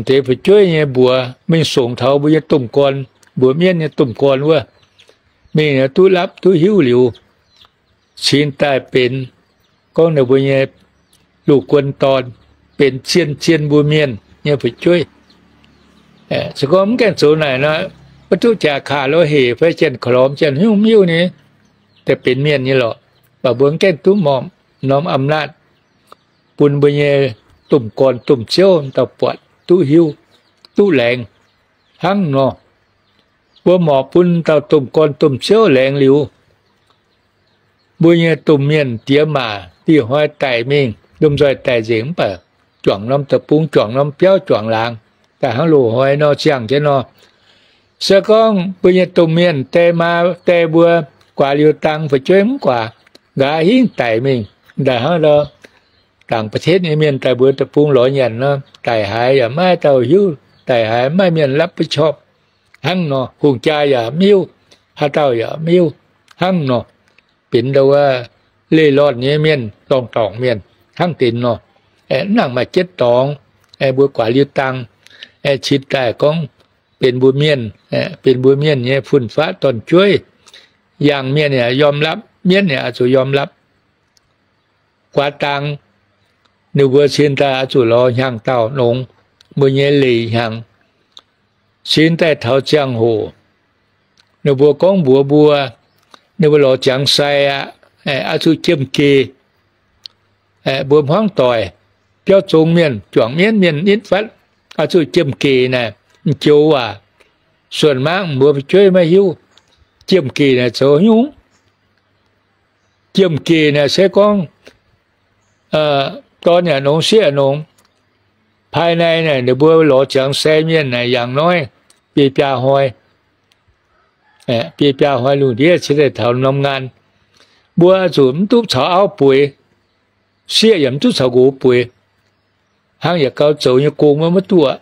deix fu'jueiv nyei mbuox mingh songx taux mbuo nyei domh gorn, mbuox mienv nyei domh gorn wuov, mingh duqv lapv duqv hiuv liuz, cingx daaih benx gorngv ninh mbuo nyei loz-guon dorn, benx zien zien mbuo mienh nyei fu'jueiv. Se gorngv mv gaengh zoux naaic nor, maiv duqv jaax-kaax lorz hec fai janx-korv-lormx janx-hnyungv miuv nyei, daaih benx mienh nyei lorqc. Mv baac mbuo mv gaengh duqv morpc norm อำนาจ bun mbuo nyei domh gorn domh ziouv dauh buatc duqv hiuv, duqv laengz hnangv nor. Mbuo morpc bun dauh domh gorn domh ziouv laengz liuz, mbuo nyei domh mienh diex maac dieh hnoi daic mingh, lomh nzoih daic nzengc mv baac juangc norm deic-bung, juangc norm biauv, juangc laangz, daaih hnangv loz-hnoi nor ziangh jienv nor. Se gorngv mbuo nyei domh mienh die maa die mbuo guaax liuz dang, fu'jueiv mv guaax, nqa'haav hingv daic mingh, daaih hnangv nor, ต่างประเทศ nyei mienh daaih mbuo deic-bung lorz nyanc nor, daic haaix yaac maiv dauh hiuv, daic haaix maiv mienh รับผิดชอบ hnangv nor, hungh jaa yaac mv hiuv, haaix dauh yaac mv hiuv hnangv nor, benx ndau wuov เร่ร่อน nyei mienh, dorngh dorngc mienh hnangv deix nor. Mv nangc maaih jietv dorngx, mbuo guaax liuz dang, cingx daaih gorngv benx mbuo mienh, benx mbuo mienh nyei fun-faqv dorn-jueiv. Yangh mienh yaac ยอมรับ, mienv yaac oix zuqc ยอมรับ. Guaax dang, ninh mbuo cingx daaih oix zuqc lorz hnyangx-daauh nongx, mbuo nyei leiz hnyangx. Cingx daaih taux ziangh hoc, ninh mbuo gorngv mbuox mbuo, ninh mbuo lorz ziangx sai aqv, oix zuqc jiemh geh. Mbuo hmuangv doic, biauv zong mienh, juangc mienv mienh nitv fatv, oix zuqc jiemh geh naaic, m'joux waac, suonc mangv mbuo fu'jueiv maiv hiuv. Jiemh geh naaic zoux nyungc? Jiemh geh naaic se gorngv dorn yaac nongx, sieqv yaac nongx, ภายใน naaic ninh mbuo lorz ziangx sai mienh naaic yangh noiv biei biaa hnoi, biei biaa hnoi lungh ndiev cingx daaih taux norm ngaan. Mbuo zuqc mv duqv caux auv bueix, sieqv yaac mv duqv caux nqox bueix. Hnangv yietc gau zoux nyei gong maiv duqv.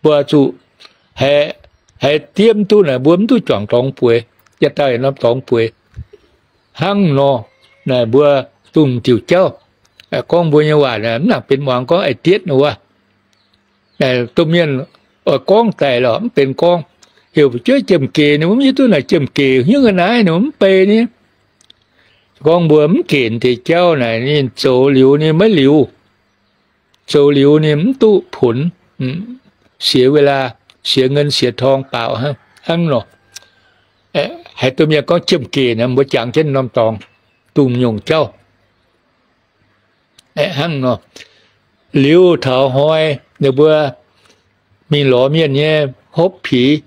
Mbuo zuqc haiz diev mv duqv naaic, mbuo mv duqv juangc dorngx bueix, yietc dauh yietc norm dorngx bueix. Hnangv nor, naaic mbuo dongh diuc jauv, gorngv mbuo nyei waac mv nangc benx muangx gorngv ai dietv wuov. Domh mienh oix gorngv daic lorqc mv benx gorngv. Heuc fu'jueiv jiemh geh, ninh mbuo mv hiuv duqv naaic jiemh geh hnyouv ga'naaiv, ninh mbuo mv bei ni. Gorngv mbuo mv genc deix jauv naaic, ninh zoux liuz ninh maiv liuz. Zoux liuz ninh mv duqv punx, เสียเวลา, เสียเงินเสียทองเปล่า hnangv nor. Haiz domh mienh gorngv jiemh geh naaic, mbuo jangx jienv norm dorngx, dongh nyungc jauv. Hnangv nor, liuz taux hnoi ninh mbuo mingh lorz mienh nyei hopv piz,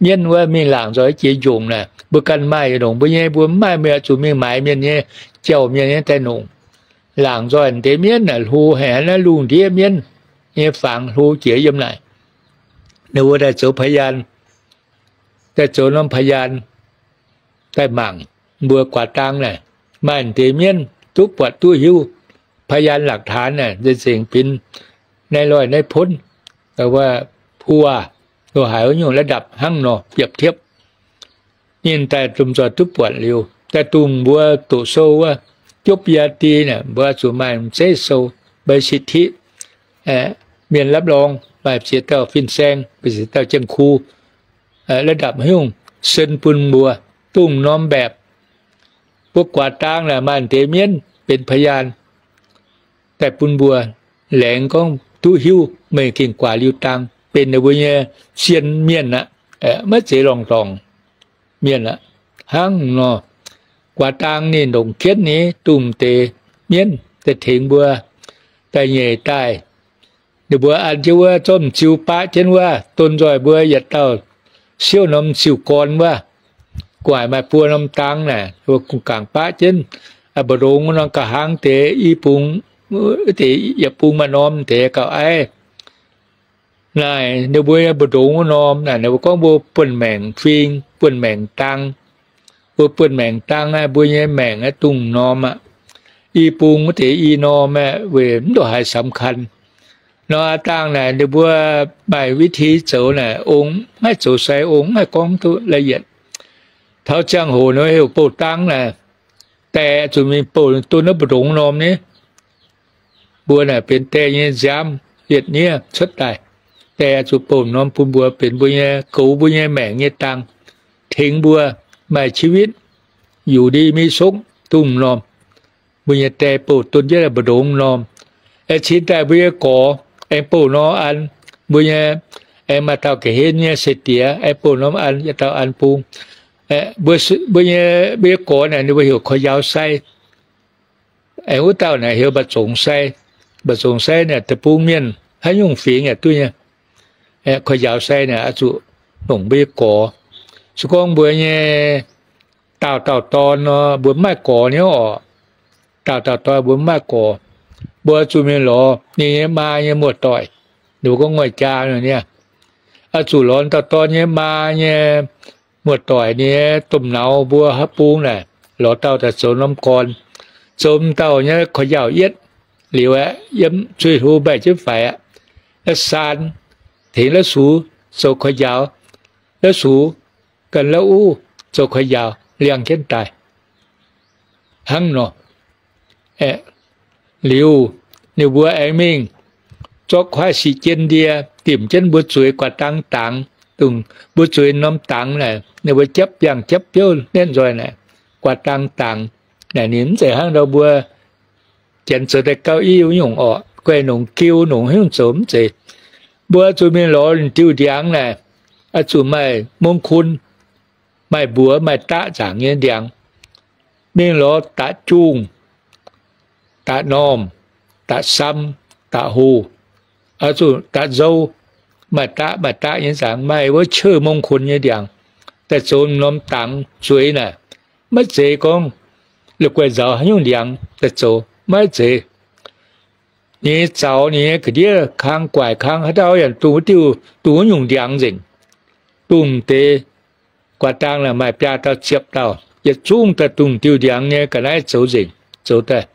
mienv wuov mingh laangc nzoih jiex njongc naaic, mbuo ganh maaih nongc mbuo nyei, mbuo mv maaih, mbuo zuqc mingh maaiz mienh nyei, jauh mienh nyei daaih nongc. Laangc nzoih deix mienv naaic hlo haic, naaiv lungh ndiev mienv nyei fangx hlo jiex yiem naaic. Ninh mbuo daaih zoux พยาน, daaih zoux norm พยาน, daaih mangc mbuo guaax dang naaic maaih deix mienv duqv buatc duqv hiuv, พยานหลักฐาน naaic nzengc nzengc binc naaiv loih naaiv ponv, puo, lo haic wuov nyungc ระดับ hnangv nor biepc tiepv. Ninh daaih lomh nzoih duqv buatc liuz, daaih dungh mbuo doqc sou wuov, จบปริญญาตรี naaic, mbuo zuqc maaih m'zeiv sou, ใบสิทธิ mienh รับรอง, maaih ziex dauh fin-saeng, maaih ziex dauh เจ้าครู ระดับ haaix nyungc sen bun mbuo, dongh norm mbaeqc. Mbuo guaax dang naaic maaih deix mienv benx พยาน daaih bun mbuo laengz gorngv duqv hiuv meih gengh guaax liuz dang benx ninh mbuo nyei zien mienh aqv, maiv zeiz lorngh-dorngh mienh aqv. Hnangv nor, guaax dang ninh longc jienv ni dongh deix mienv daaih tengx mbuo daaih nyeic daaih. Ninh mbuo an jienv wuov zorqv m'ziu baqv jienv wuov, don nzoih mbuo yietc dauh siouv norm m'ziu gorn wuov. Gu'nguaaic maaih buo norm dang naaic, mbuo gungh gangc baqv jienv, mbu'ndongx wuov norm ga'hlang deix i bung, deix yietc bung maaih norm deix gauh aiv. Naaic ninh mbuo nyei mbu'ndongx wuov norm naaic, ninh mbuo gorngv mbuo buonv-maengc fing, buonv-maengc dang. Mbuo buonv-maengc dang aeqv, mbuo nyei maengc aeqv, dungh norm aqv. I bung wuov deix i norm aeqv, weic mv ndongc haaix สำคัญ. Nor aav dangh naaic, ninh mbuo maaih วิธี zoux naaic, ong maiv zoux sai ong maiv gorngv duqv ละเอียด. Taux ziangh hoc nor heuc bouh dang naaic, Die zuqc mingh bouh ninh don naaiv mbu'ndongx norm nyei. Mbuo naaic benx die nyei nziaamv yietc niev cuotv daaih. Die zuqc bouh norm bun mbuo benx mbuo nyei goux mbuo nyei maengc nyei dang, tengx mbuo maaih ชีวิต อยู่ดีมีสุข dongh norm. Mbuo nyei die bouh don jienv mbu'ndongx norm. Aengx cingx daaih mbuo nyei gorx aengx bouh norm an, mbuo nyei aengx maaih dauh ga'hlen nyei se diex aengx bouh norm an, yietc dauh an bung. Mbuo nyei, mbuo nyei gorx naaic ninh mbuo heuc korv-njaaux sai. Aengx wuov dauh naaic heuc mba'zongc sai. Mba'zongc sai naaic deic-bung mienh haaix nyungc fingx yaac duqv nyei. Korv-njaaux sai naaic oix zuqc longc mbuo nyei gorx. Se gorngv mbuo nyei daauh dauh dorn nor, mbuo mv maaih gorx nyei oc. Daauh dauh dorn mbuo mv maaih gorx. Mbuo zuqc mingh lorz ninh nyei maa nyei muoz-doic, ninh mbuo gorngv แม่ยาย nor niaa. Oix zuqc lorz dauh dorn nyei maa nyei muoz-doic nyei domh nauz mbuo haaix bung naaic, lorz dauh daaih zoux norm gorn, zoux m'dauh nyei korv-njaaux yietv liuz aeqv, yiem zuiz-hlo mbaih jienv faix aqv. Saan tengx la'sux zoux korv-njaaux, la'sux ganh la'uv zoux korv-njaaux liangx jienv daaih hnangv nor. Liuz ninh mbuo aengx mingh zorqv kuaaiv sic jien ndie dimc jienv mbuo zueiz guaax dang dangx, dongh mbuo zueiz norm dangx naaic, ninh mbuo japv biangh japv biouv netv nzoih naaic, guaax dang dangx. Naaic ninh mv zeiz hnangv ndau mbuo janx zoux daaih gauh i wuov nyungc orqc, guaih nongc giu nongc haaix nyungc zoux mv zeiz. Mbuo zuqc mingh lorz diuh ndiangx naaic, oix zuqc maaih มงคล, maaih mbuox maaih daqv nzaangc nyei ndiangx. Mingh lorz da'jungh, da'normh, da'sam, da'hoh, oix zuqc da'nzou, maaih daqv maaih daqv nyei nzaangc, maaih wuov ชื่อมงคล nyei ndiangx, daaih zoux norm dangx zueiz naaic. Maiv zeiz gorngv la'guaih nzaaux haaix nyungc ndiangx daaih zoux, maiv zeiz. Ninh nyei zaux, ninh nyei ga'ndiev kang guaaic kang haaix dauh yaac dongh wuov diuh, dongh wuov nyungc ndiangx nzengc. Dongh deix guaax dang naaic maaih biaa dauh ziepc dauh, yietc zungv daaih dongh diuh ndiangx nyei ga'naaiv zoux nzengc, zoux daaih.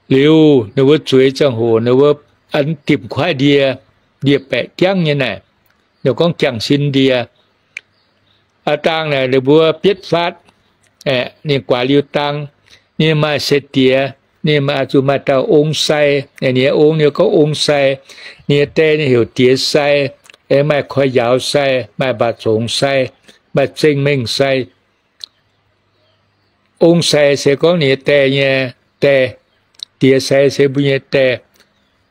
Liuz ninh mbuo zueiz ziangh hoc ninh mbuo an dimc kuaaiv ndie, ndie-baeqc jangv nyei naaic, ninh gorngv jangh sin ndie. Aav dangh naaic ninh mbuo bietv faatv, ninh guaax liuz dang, ninh maaih se diex, ninh maaih zuqc maaih dauh ong sai, ninh nyei ong ninh gorngv ong sai, ninh nyei die ninh heuc diex sai, aengx maaih koi njaaux sai, maaih mba'zongc sai, maaih zengh mengh sai. Ong sai se gorngv ninh nyei die nyei die, diex sai se mbuo nyei die,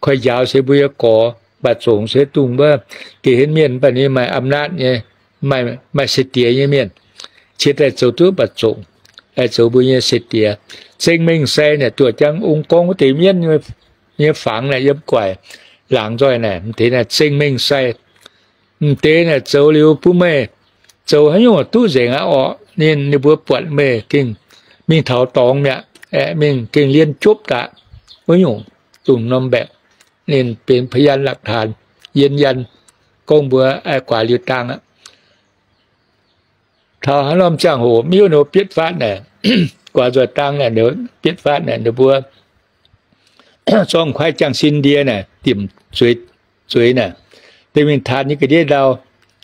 koi njaaux se mbuo nyei gorx, mba'zongc se dongh wuov geh henv mienh mv baac ninh maaih อำนาจ nyei, maaih se diex nyei mienh, qiex daaih zoux duqv mba'zongc, zoux mbuo nyei se diex. Zengh mengh sai naaic duoc jangv ong gorngv wuov deix mienv nyei fangx naaic yiem guaic laangz nzoih naaic, m'deix naaic zengh mengh sai. M'deix naaic zoux liuz bun meih zoux haaix nyungc duqv nzengc aqv orqc. Ninh, ninh mbuo buatc meih gengh mingh taux dorngx mi'aqv, aeqv, mingh gengh liên chốt daaih wuov nyungc, dongh norm mbaeqc. Ninh benx พยานหลักฐาน yien yan gorngv mbuo guaax liuz dang aqv. Taux haaix norm ziangh hoc mv hiuv ninh mbuo bietv faatv naaic, guaax nzoih dang naaic, bietv faatv naaic ninh mbuo zorqv kuaaiv jangh sin ndie naaic dimc zueiz naaic, deix mingh taan nyei ga'ndiev ndau.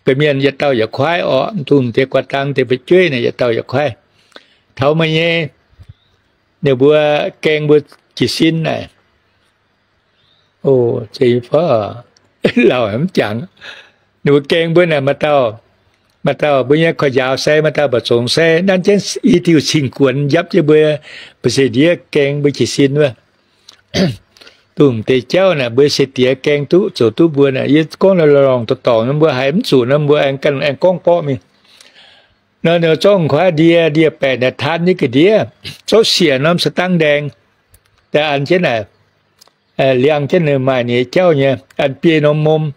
Ga'mienh yietc dauh yietc kuaaiv orqc, dongh deix guaax dang deix fu'jueiv naaic yietc dauh yietc kuaaiv. Taux meih nyei, ninh mbuo gaeng mbuo jiez sin naaic, o, zeiz fai lauh mv jangx. Ninh mbuo gaeng mbuo naaic maaih dauh, maaih dauh mbuo nyei koi njaaux sai, maaih dauh mba'zongc sai, nanv jienv i diuh cing-guonx njapv jienv mbuo, mbuo se ndiev gaeng mbuo jiez sin wuov. Dongh deix jauv naaic mbuo se diex gaeng duqv zoux duqv mbuo naaic, yie gorngv lorngh dorngx nor mbuo haiz mv zuqc nor mbuo aengx ganh aengx gorngv borqv mingh. Nor ninh zorqv kuaaiv ndie, ndie-baeqc naaic taan nyei ga'ndiev, zorqv siec norm สตางค์แดง daaih an jienv naaic, liangx jienv ninh maaih ninh nyei jauv nyei, an biei norm mom,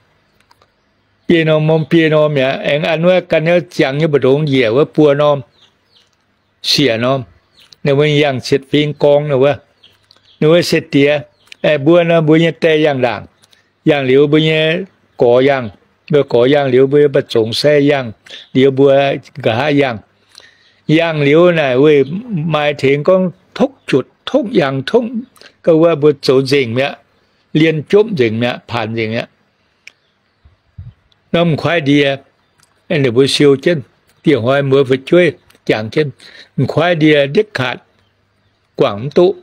biei norm mom, biei norm mi'aqv. Aengx an wuov gan nyei ziangx nyei mbu'ndongx njiec wuov buo norm, siec norm. Ninh mbuo yangh cietv fingx gorngv ninh wuov, ninh wuov se diex, mbuo nor mbuo nyei die yangh ndaangc, yangh liuz mbuo nyei gorx yangh, mbuo gorx yangh liuz mbuo nyei mba'zongc sai yangh, liuz mbuo nqa'haav yangh. Yangh liuz naaic weih maaih tengx gorngv tokv jutc, tokv yangh, tokv, ga'wuov mbuo zoux nzengc mi'aqv, liên chốt nzengc mi'aqv, paanx nzengc mi'aqv. Norm kuaaiv ndie, ninh mbuo siou jienv, dieh hnoi mbuo fu'jueiv jangx jienv. M'kuaaiv ndie ndiev kaatc, guangc mv duqv.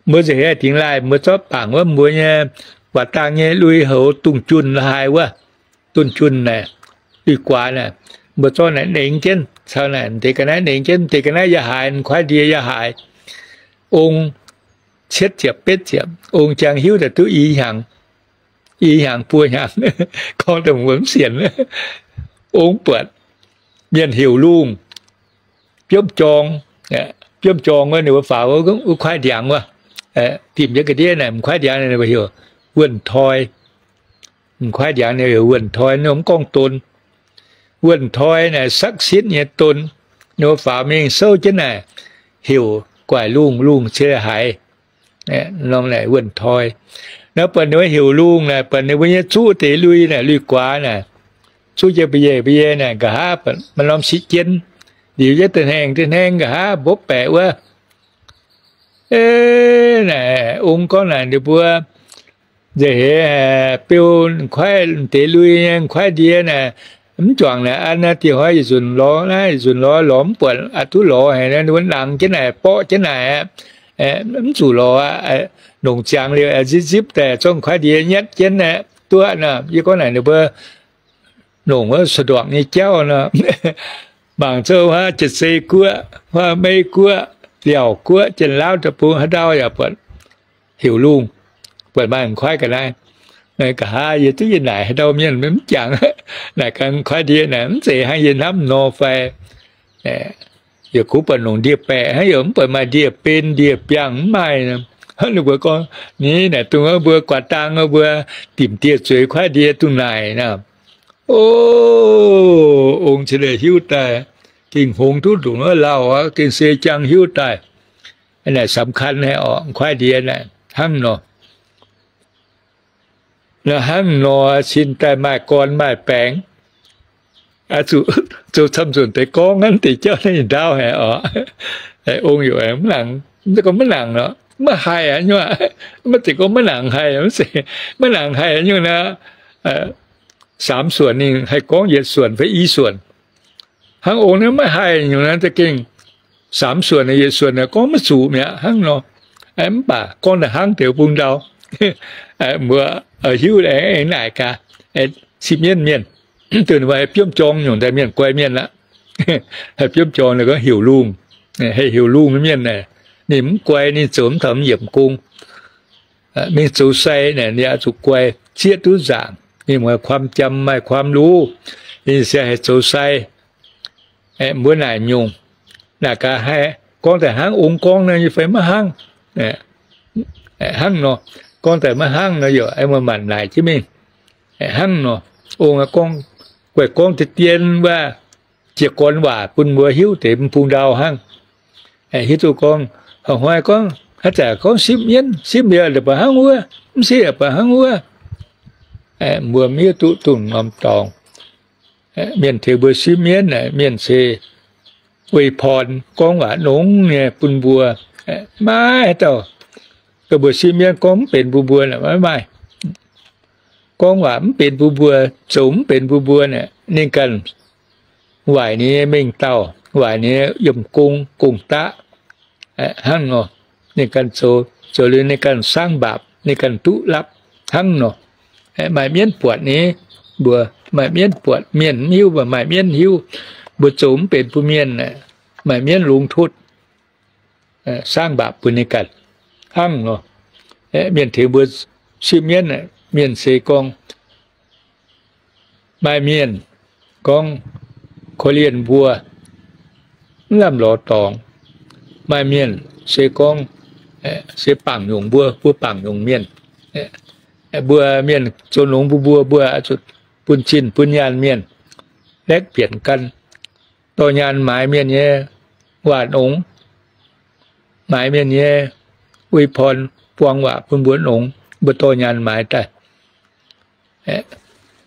Mbuo nzengc hei dingx laaih, mbuo zorqv bangc wuov mbuo nyei waac dangh nyei lui-houx dungz junh la'haaix wuov, dungz junh naaic, lui-guaax naaic, mbuo zorqv naaic nengx jienv, caux naaic m'deix ga'naaiv nengx jienv, m'deix ga'naaiv yaac haaix, m'kuaaiv ndie yaac haaix. Ong cietv ziepc betv ziepc, ong jangx hiuv daaih duqv i hnyangx, i hnyangx buo hnyangx, gorngv dongh mbuo mv sienx. Ong buatc mienh heuc lungh, biomv jorng, biomv jorng wuov, ninh mbuo faaux wuov kuaaiv ndiangx wuov, dimc jienv ga'ndiev naaic, m'kuaaiv ndiangx ninh mbuo heuc wuonh toi. M'kuaaiv ndiangx ninh heuc wuonh toi, ninh mv gorngv don. Wuonh toi naaic sakv sitv nyei don. Ninh mbuo faaux mingh souv jienv naaic, heuc guaaic lungh, lungh ciex haiz, norm naaic wuonh toi. Naaiv buatc ninh mbuo heuc lungh naaic, buatc ninh mbuo nyei zuqv deix lui naaic, lui-guaax naaic, zuqv jienv mbu'ziex mbu'ziex naaic, nqa'haav maaih norm sitv jienv, liuz jienv da'hnengh da'hnengh, nqa'haav mbopv baeqc wuov. Naaic ong gorngv naaic ninh mbuo nzengc heix beu kuaaiv deix lui nyei kuaaiv ndie naaic, mv juangc naaic an naaic, dieh hnoi yietc nzunc lorz naaiv, yietc nzunc lorz, lorz mv buatc aqc duqv lorz haic, ninh mbuo nangx jienv naaic, borqv jienv naaic aqv, mv zuqc lorz aqv. Nongc ziangx liuz, zipv zipv daaih zorqv kuaaiv ndie nyatv jienv aqv, duqv aqv nor. Yie gorngv naaic ninh mbuo nongc wuov sou-nduangc nyei jauv nor, mangc zouv huaav Jiex Zei Guoqv, huaav Meiv Guoqv, Liauc Guoqv, Janx-Laauv deic-bung haaix ndau yaac buatc heuc lungh, buatc maaih m'kuaaiv ga'naaiv. Nqa'haav yie duqv yie naaic haaix ndau mienh mv jangx, naaic ganh kuaaiv ndie naaic mv zeiz hnangv yie hnamv nor fai. Yaac kuv buatc nongc ndie-baeqc hnangv, yaac mv buatc maaih ndie-ben ndie-biangh mv maaih. Hnangv ninh mbuo gorngv, ni naaic dongh mbuo guaax dang mbuo dimc ndie-zueiz kuaaiv ndie dongh naaic nor. O, ong cingx daaih hiuv daaih, gengh hngongx duqv ndongc wuov lauh aqv, gengh se jangx hiuv daaih. Naaic สำคัญ haic orqc, kuaaiv ndie naaic hnangv nor. Naaiv hnangv nor cingx daaih maaih gorn maaih baengx. Zuqc zoux camv nzunc deix gorngv naaiv deix jauv naaiv nyei ndaauv haic orqc. Ong yaac mv nangc, mv gorngv mv nangc nor, maiv haih aqv nyungc, maiv zeiz gorngv maiv nangc haih, maiv nangc haih nyungc naaiv. สามส่วน ninh haih gorngv yietc ส่วน fai i ส่วน. Hnangv ong naaiv maiv haih nyungc naaiv za'gengh สามส่วน yietc ส่วน gorngv maiv zuqc mi'aqv hnangv nor. Mv baac gorngv da'hnangv deix bung ndau, mbuo hiuv aengx naaic gaax, sipv mienv mienh, dongh ninh mbuo haih biomv jorng nyungc daaih mienh guai mienh aqv. Haih biomv jorng ninh gorngv heuc lungh, haih heuc lungh mienh naaic, ninh mv guai, ninh zoux mv taux mv yiemc gong. Mingh zoux sai naaic ninh oix zuqc guai, zieqv duqv nzaangc, ninh maaih ความจำ maaih ความรู้, ninh se haih zoux sai. Mbuo naaic nyungc, naaic gaax haih gorngv daaih hnangv ong gorngv naaiv nyei fai maiv hnangv? Hnangv nor, gorngv daaih maiv hnangv nor, yaac mbuo maanc naaic jienv mingh. Hnangv nor, ong gorngv, guaih gorngv deix dien waac, jiez gorn waac bun mbuo hiuv deix bung ndau hnangv. Hiuv duqv gorngv, a'hnoi gorngv haaix zanc gorngv sipv mienv, sipv mienh baac hnangv wuov, mv sipv baac hnangv wuov. Mbuo maiv hiuv duqv dongh norm dorngx. Mienh tengx mbuo sipv mienv naaic, mienh se wei porn gorngv waac nongx nyei bun mbuo. Maiv haaix dauh, mbuo sipv mienv gorngv mv benx bun mbuo naaic maiv maaih. Gorngv waac mv benx bun mbuo, zoux mv benx bun mbuo naaic, ninh ganh waaic ninh nyei mengh dauh, waaic ninh nyei yiem gong, gong-daqv. Hnangv nor, ninh ganh zoux, zoux liuz ninh ganh saangv mbaapc, ninh ganh duqv lapv hnangv nor. Maaih mienv buatc ni, mbuo maaih mienv buatc, mienh mv hiuv, mbuo maaih mienv hiuv. Mbuo zoux mv benx bun mienh, maaih mienv lungz totv, saangv mbaapc bun ninh ganh hnangv nor. Mienh tengx mbuo sipv mienv, mienh se gorngv maaih mienh gorngv korv-lienh mbuo, mv lamh lorz dorngx. Maaih mienh se gorngv se bangc nyungc mbuo, mbuo bangc nyungc mienh. Mbuo mienh zoux longx mbuo, mbuo, mbuo zuqc bun zinh bun nyaanh mienh, laeqv bienc gan. Dorh nyaanh maaiz mienh nyei waac nongx, maaiz mienh nyei อวยพร buang waac bun mbuo nongx, mbuo dorh nyaanh maaiz daaih.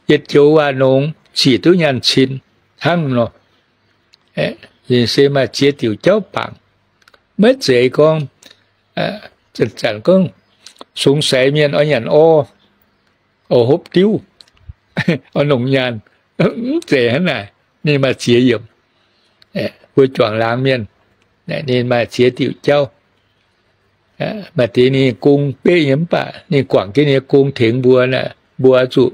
Yietc joux waac nongx zic duqv nyaanh cin hnangv nor. Se maaih ziex diuc jauv bangc. Maiv zeiz gorngv zanc-zanc gorngv sungx saix mienh oix nyanc orv, oix hopv diuv, oix nongc nyaanh. Mv zeiz hnangv naaic. Ninh maaih ziex yiemc. Mbuo juangc laangz mienh, ninh maaih ziex diuc jauv. Maaih deix ninh gong beqv nyei mv baac ninh guangc jienv ninh nyei gong tengx mbuo, mbuo zuqc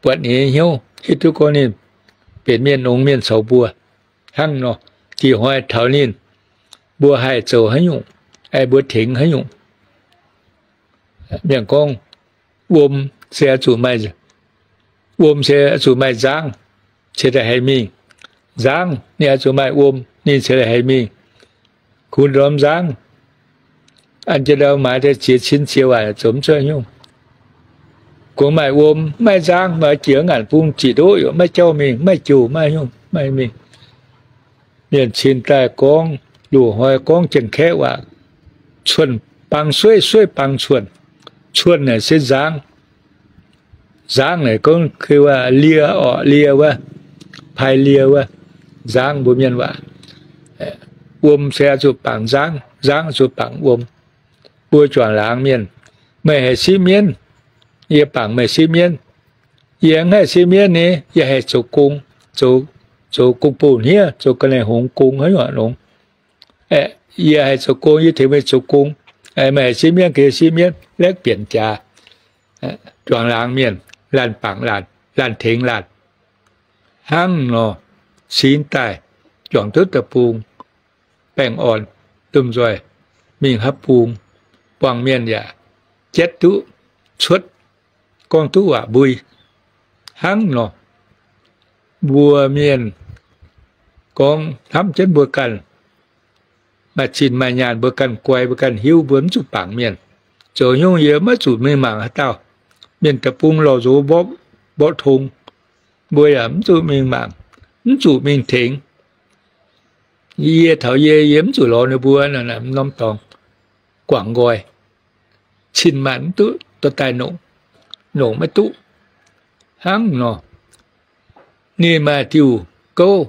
buatc ninh nyei hnyouv, hiuv duqv gorngv ninh benx mienh nongx mienh caux mbuo. Hnangv nor, dih hnoi taux ninh, mbuo haih zoux haaix nyungc, mbuo tengx haaix nyungc. Mienh gorngv, wuom se zuqc maaih, wuom se zuqc maaih nzangv ceix daaih haih mingh. Nzangv ninh oix zuqc maaih wuom ninh ceix daaih haih mingh. Kungx ndorm nzangv, an jienv ndau maaiz daaih ziex cin ziex waanc zoux mv cuotv nyungc. Kungx maaih wuom maiv nzangv, maaih jiex ngaanc bung ziqc ndoqv yaac maiv jauv mingh, maiv jouh, maiv nyungc, maiv mingh. Mienh cin daaih gorngv, loz-hnoi gorngv Janx-Kaeqv waac, cuonh bang sueiv, sueiv bang cuonh. Cuonh naaic se nzangv. Nzangv naaic gorngv lie orqc, lie wuov, pai lie wuov, nzangv mbuo mienh waac. Wuom se zuqc bangc nzangv, nzangv zuqc bangc wuom. Mbuo juangc laangz mienh, meih haih sipv mienv, yie bangc meih sipv mienv. Yie mv haih sipv mienv nyei, yie haih zoux gong, zoux gong-bou hniev, zoux ga'naaiv hngongx gong haaix nyungc nongx. Yie haih zoux gong, yie tengx meih zoux gong. Meih haih sipv mienv, ga'naaiv sipv mienv, laetv bienc jaax. Juangc laangz mienh, laanh bangc laanh, laanh tengx laanh. Hnangv nor, cingx daaih juangc duqv deic-bung, baengh orn, lomh nzoih mingh haaix bung, buangh mienh yaac jatv duqv cuotv, gorngv duqv waac mbui. Hnangv nor, mbuo mienh gorngv hnamv jienv mbuo ganh maaih zinh maaih nyaanh, mbuo ganh guai, mbuo ganh hiuv, mbuo mv zuqc bangc mienh. Zoux nyungc yie maiv zuqc mingh mangc haaix dauh. Mienh deic-bung lorh nzox mborqv tong, mbuo yaac mv zuqc mingh mangc, mv zuqc mingh tengx. Yie taux yie, yie mv zuqc lorz ninh mbuo norm dorngx guangc nqoi. Cin maanc mv duqv dorh daaih nongc, nongc maiv duqv. Hnangv nor, ninh maaih diuh gouv,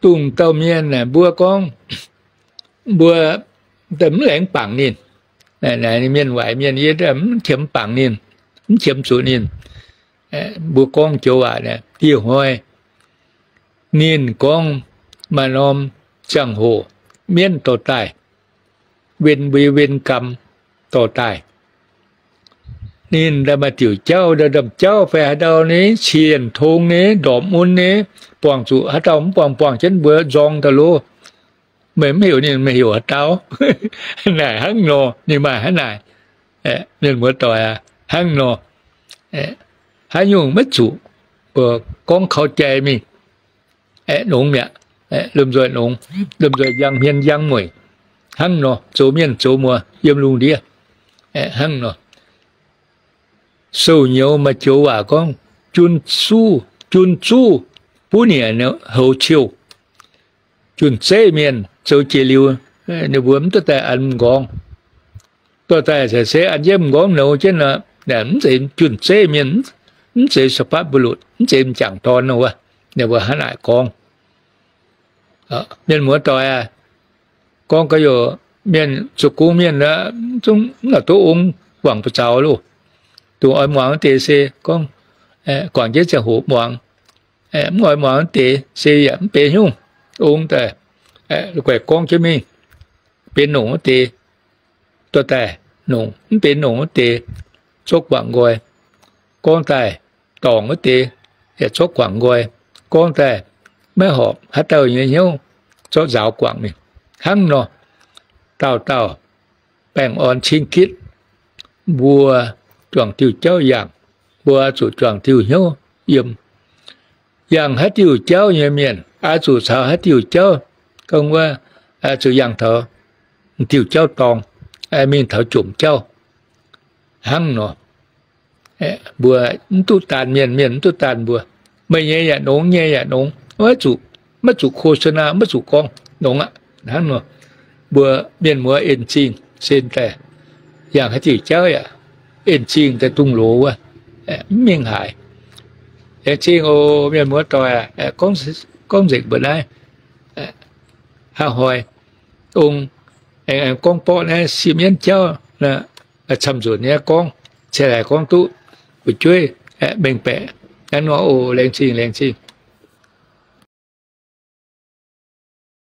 dongh dauh mienh naaic mbuo gorngv, mbuo mv laengz bangc ninh. Naaic mienh waaic mienh yie mv qiemx bangc ninh, mv qiemx zuqc ninh. Mbuo gorngv joux waac naaic, ih hnoi ninh gorngv maaih norm ziangh hoc mienv dorh daaih, wen mbuo wen gam dorh daaih. Ninh maaih diuc jauv, ndamv jauv fai haaix dauh nyei, cienh tong nyei, ndorpc mun nyei, buangh zuqc haaix dauh mv buangh, buangh jienv mbuo nzorng daaih loh. Meih mv heuc ninh, meih heuc haaix dauh? Naaic hnangv nor, ninh maaih hnangv naaic. Mienh muoz-doic aac, hnangv nor, haaix nyungc maiv zuqc gorngv kaux jai mingh. Aeqv, nongx mi'aqv. Lomh nzoih nongx, lomh nzoih njang hmien njang mueic. Hnangv nor, zoux mienh zoux muoz yiem lungh ndiev. Hnangv nor, sou-nyouz maaih joux waac gorngv, jun zuv, jun zuv buv nyieqc houx ciouh. Jun zeiv mienh zoux jiex liuz, ninh mbuo mv duqv daaih an m'nqorngv. Dorh daaih se an jienv m'nqorngv nouz jienv nor, mv zeiz jun zeiv mienh, mv zeiz สุภาพบุรุษ, mv zeiz m'jangc dorn nor wuov. Ninh mbuo hnangv naaic gorngv. Mienh muoz-doic aac, gorngv ga'yoc mienh zuqc gong mienh, zungv mv la'duqv ong guangc buoz-zaux loh. Dongh oix muangx wuov deix se gorngv guangc jienv ziangh hoc muangx. Mv oix muangx wuov deix se yaac mv benx nyungc. Ong daaih guaix gorngv jienv mingh, benx nongc wuov deix dorh daaih nongc, mv benx nongc wuov deix zorqv guangc nqoi. Gorngv daaih dorngc wuov deix yaac zorqv guangc nqoi. Gorngv daaih maiv horpc haaix dauh nyei hnyouv, zorqv nzaaux guangc mingh. Hnangv nor, dauh dauh baengh orn cing gitv, mbuo juangc diuh jauv yangh, mbuo zuqc juangc diuh hnyouv yiem. Yangh haaix diuh jauv nyei mienh, oix zuqc caux haaix diuh jauv, gorngv wuov, zuqc yangh taux diuh jauv dorngh, mingh taux jomc jauv. Hnangv nor, mbuo mv duqv daanh mienh, mienh mv duqv daanh mbuo. Meih nyei yaac nongx, nyei yaac nongx, maiv zuqc, maiv zuqc โฆษณา, maiv zuqc gorngv nongx aqv. Hnangv nor, mbuo mienh muoz en zingh sen daaih, yangh haaix diuh jauv yaac en zingh daaih dungx loz wuov, mv mingh haaix. Laengz zingh oc mienh muoz-doic aac, gorngv nzengc mbuo naaiv. Hnangv hnoi ong gorngv borqv naaiv sipv mienv jauv, camv-nzunc nyei gorngv, cingx haiz gorngv duqv fu'jueiv mengh baeqc. Hnangv nor oc, laengz zingh, laengz zingh.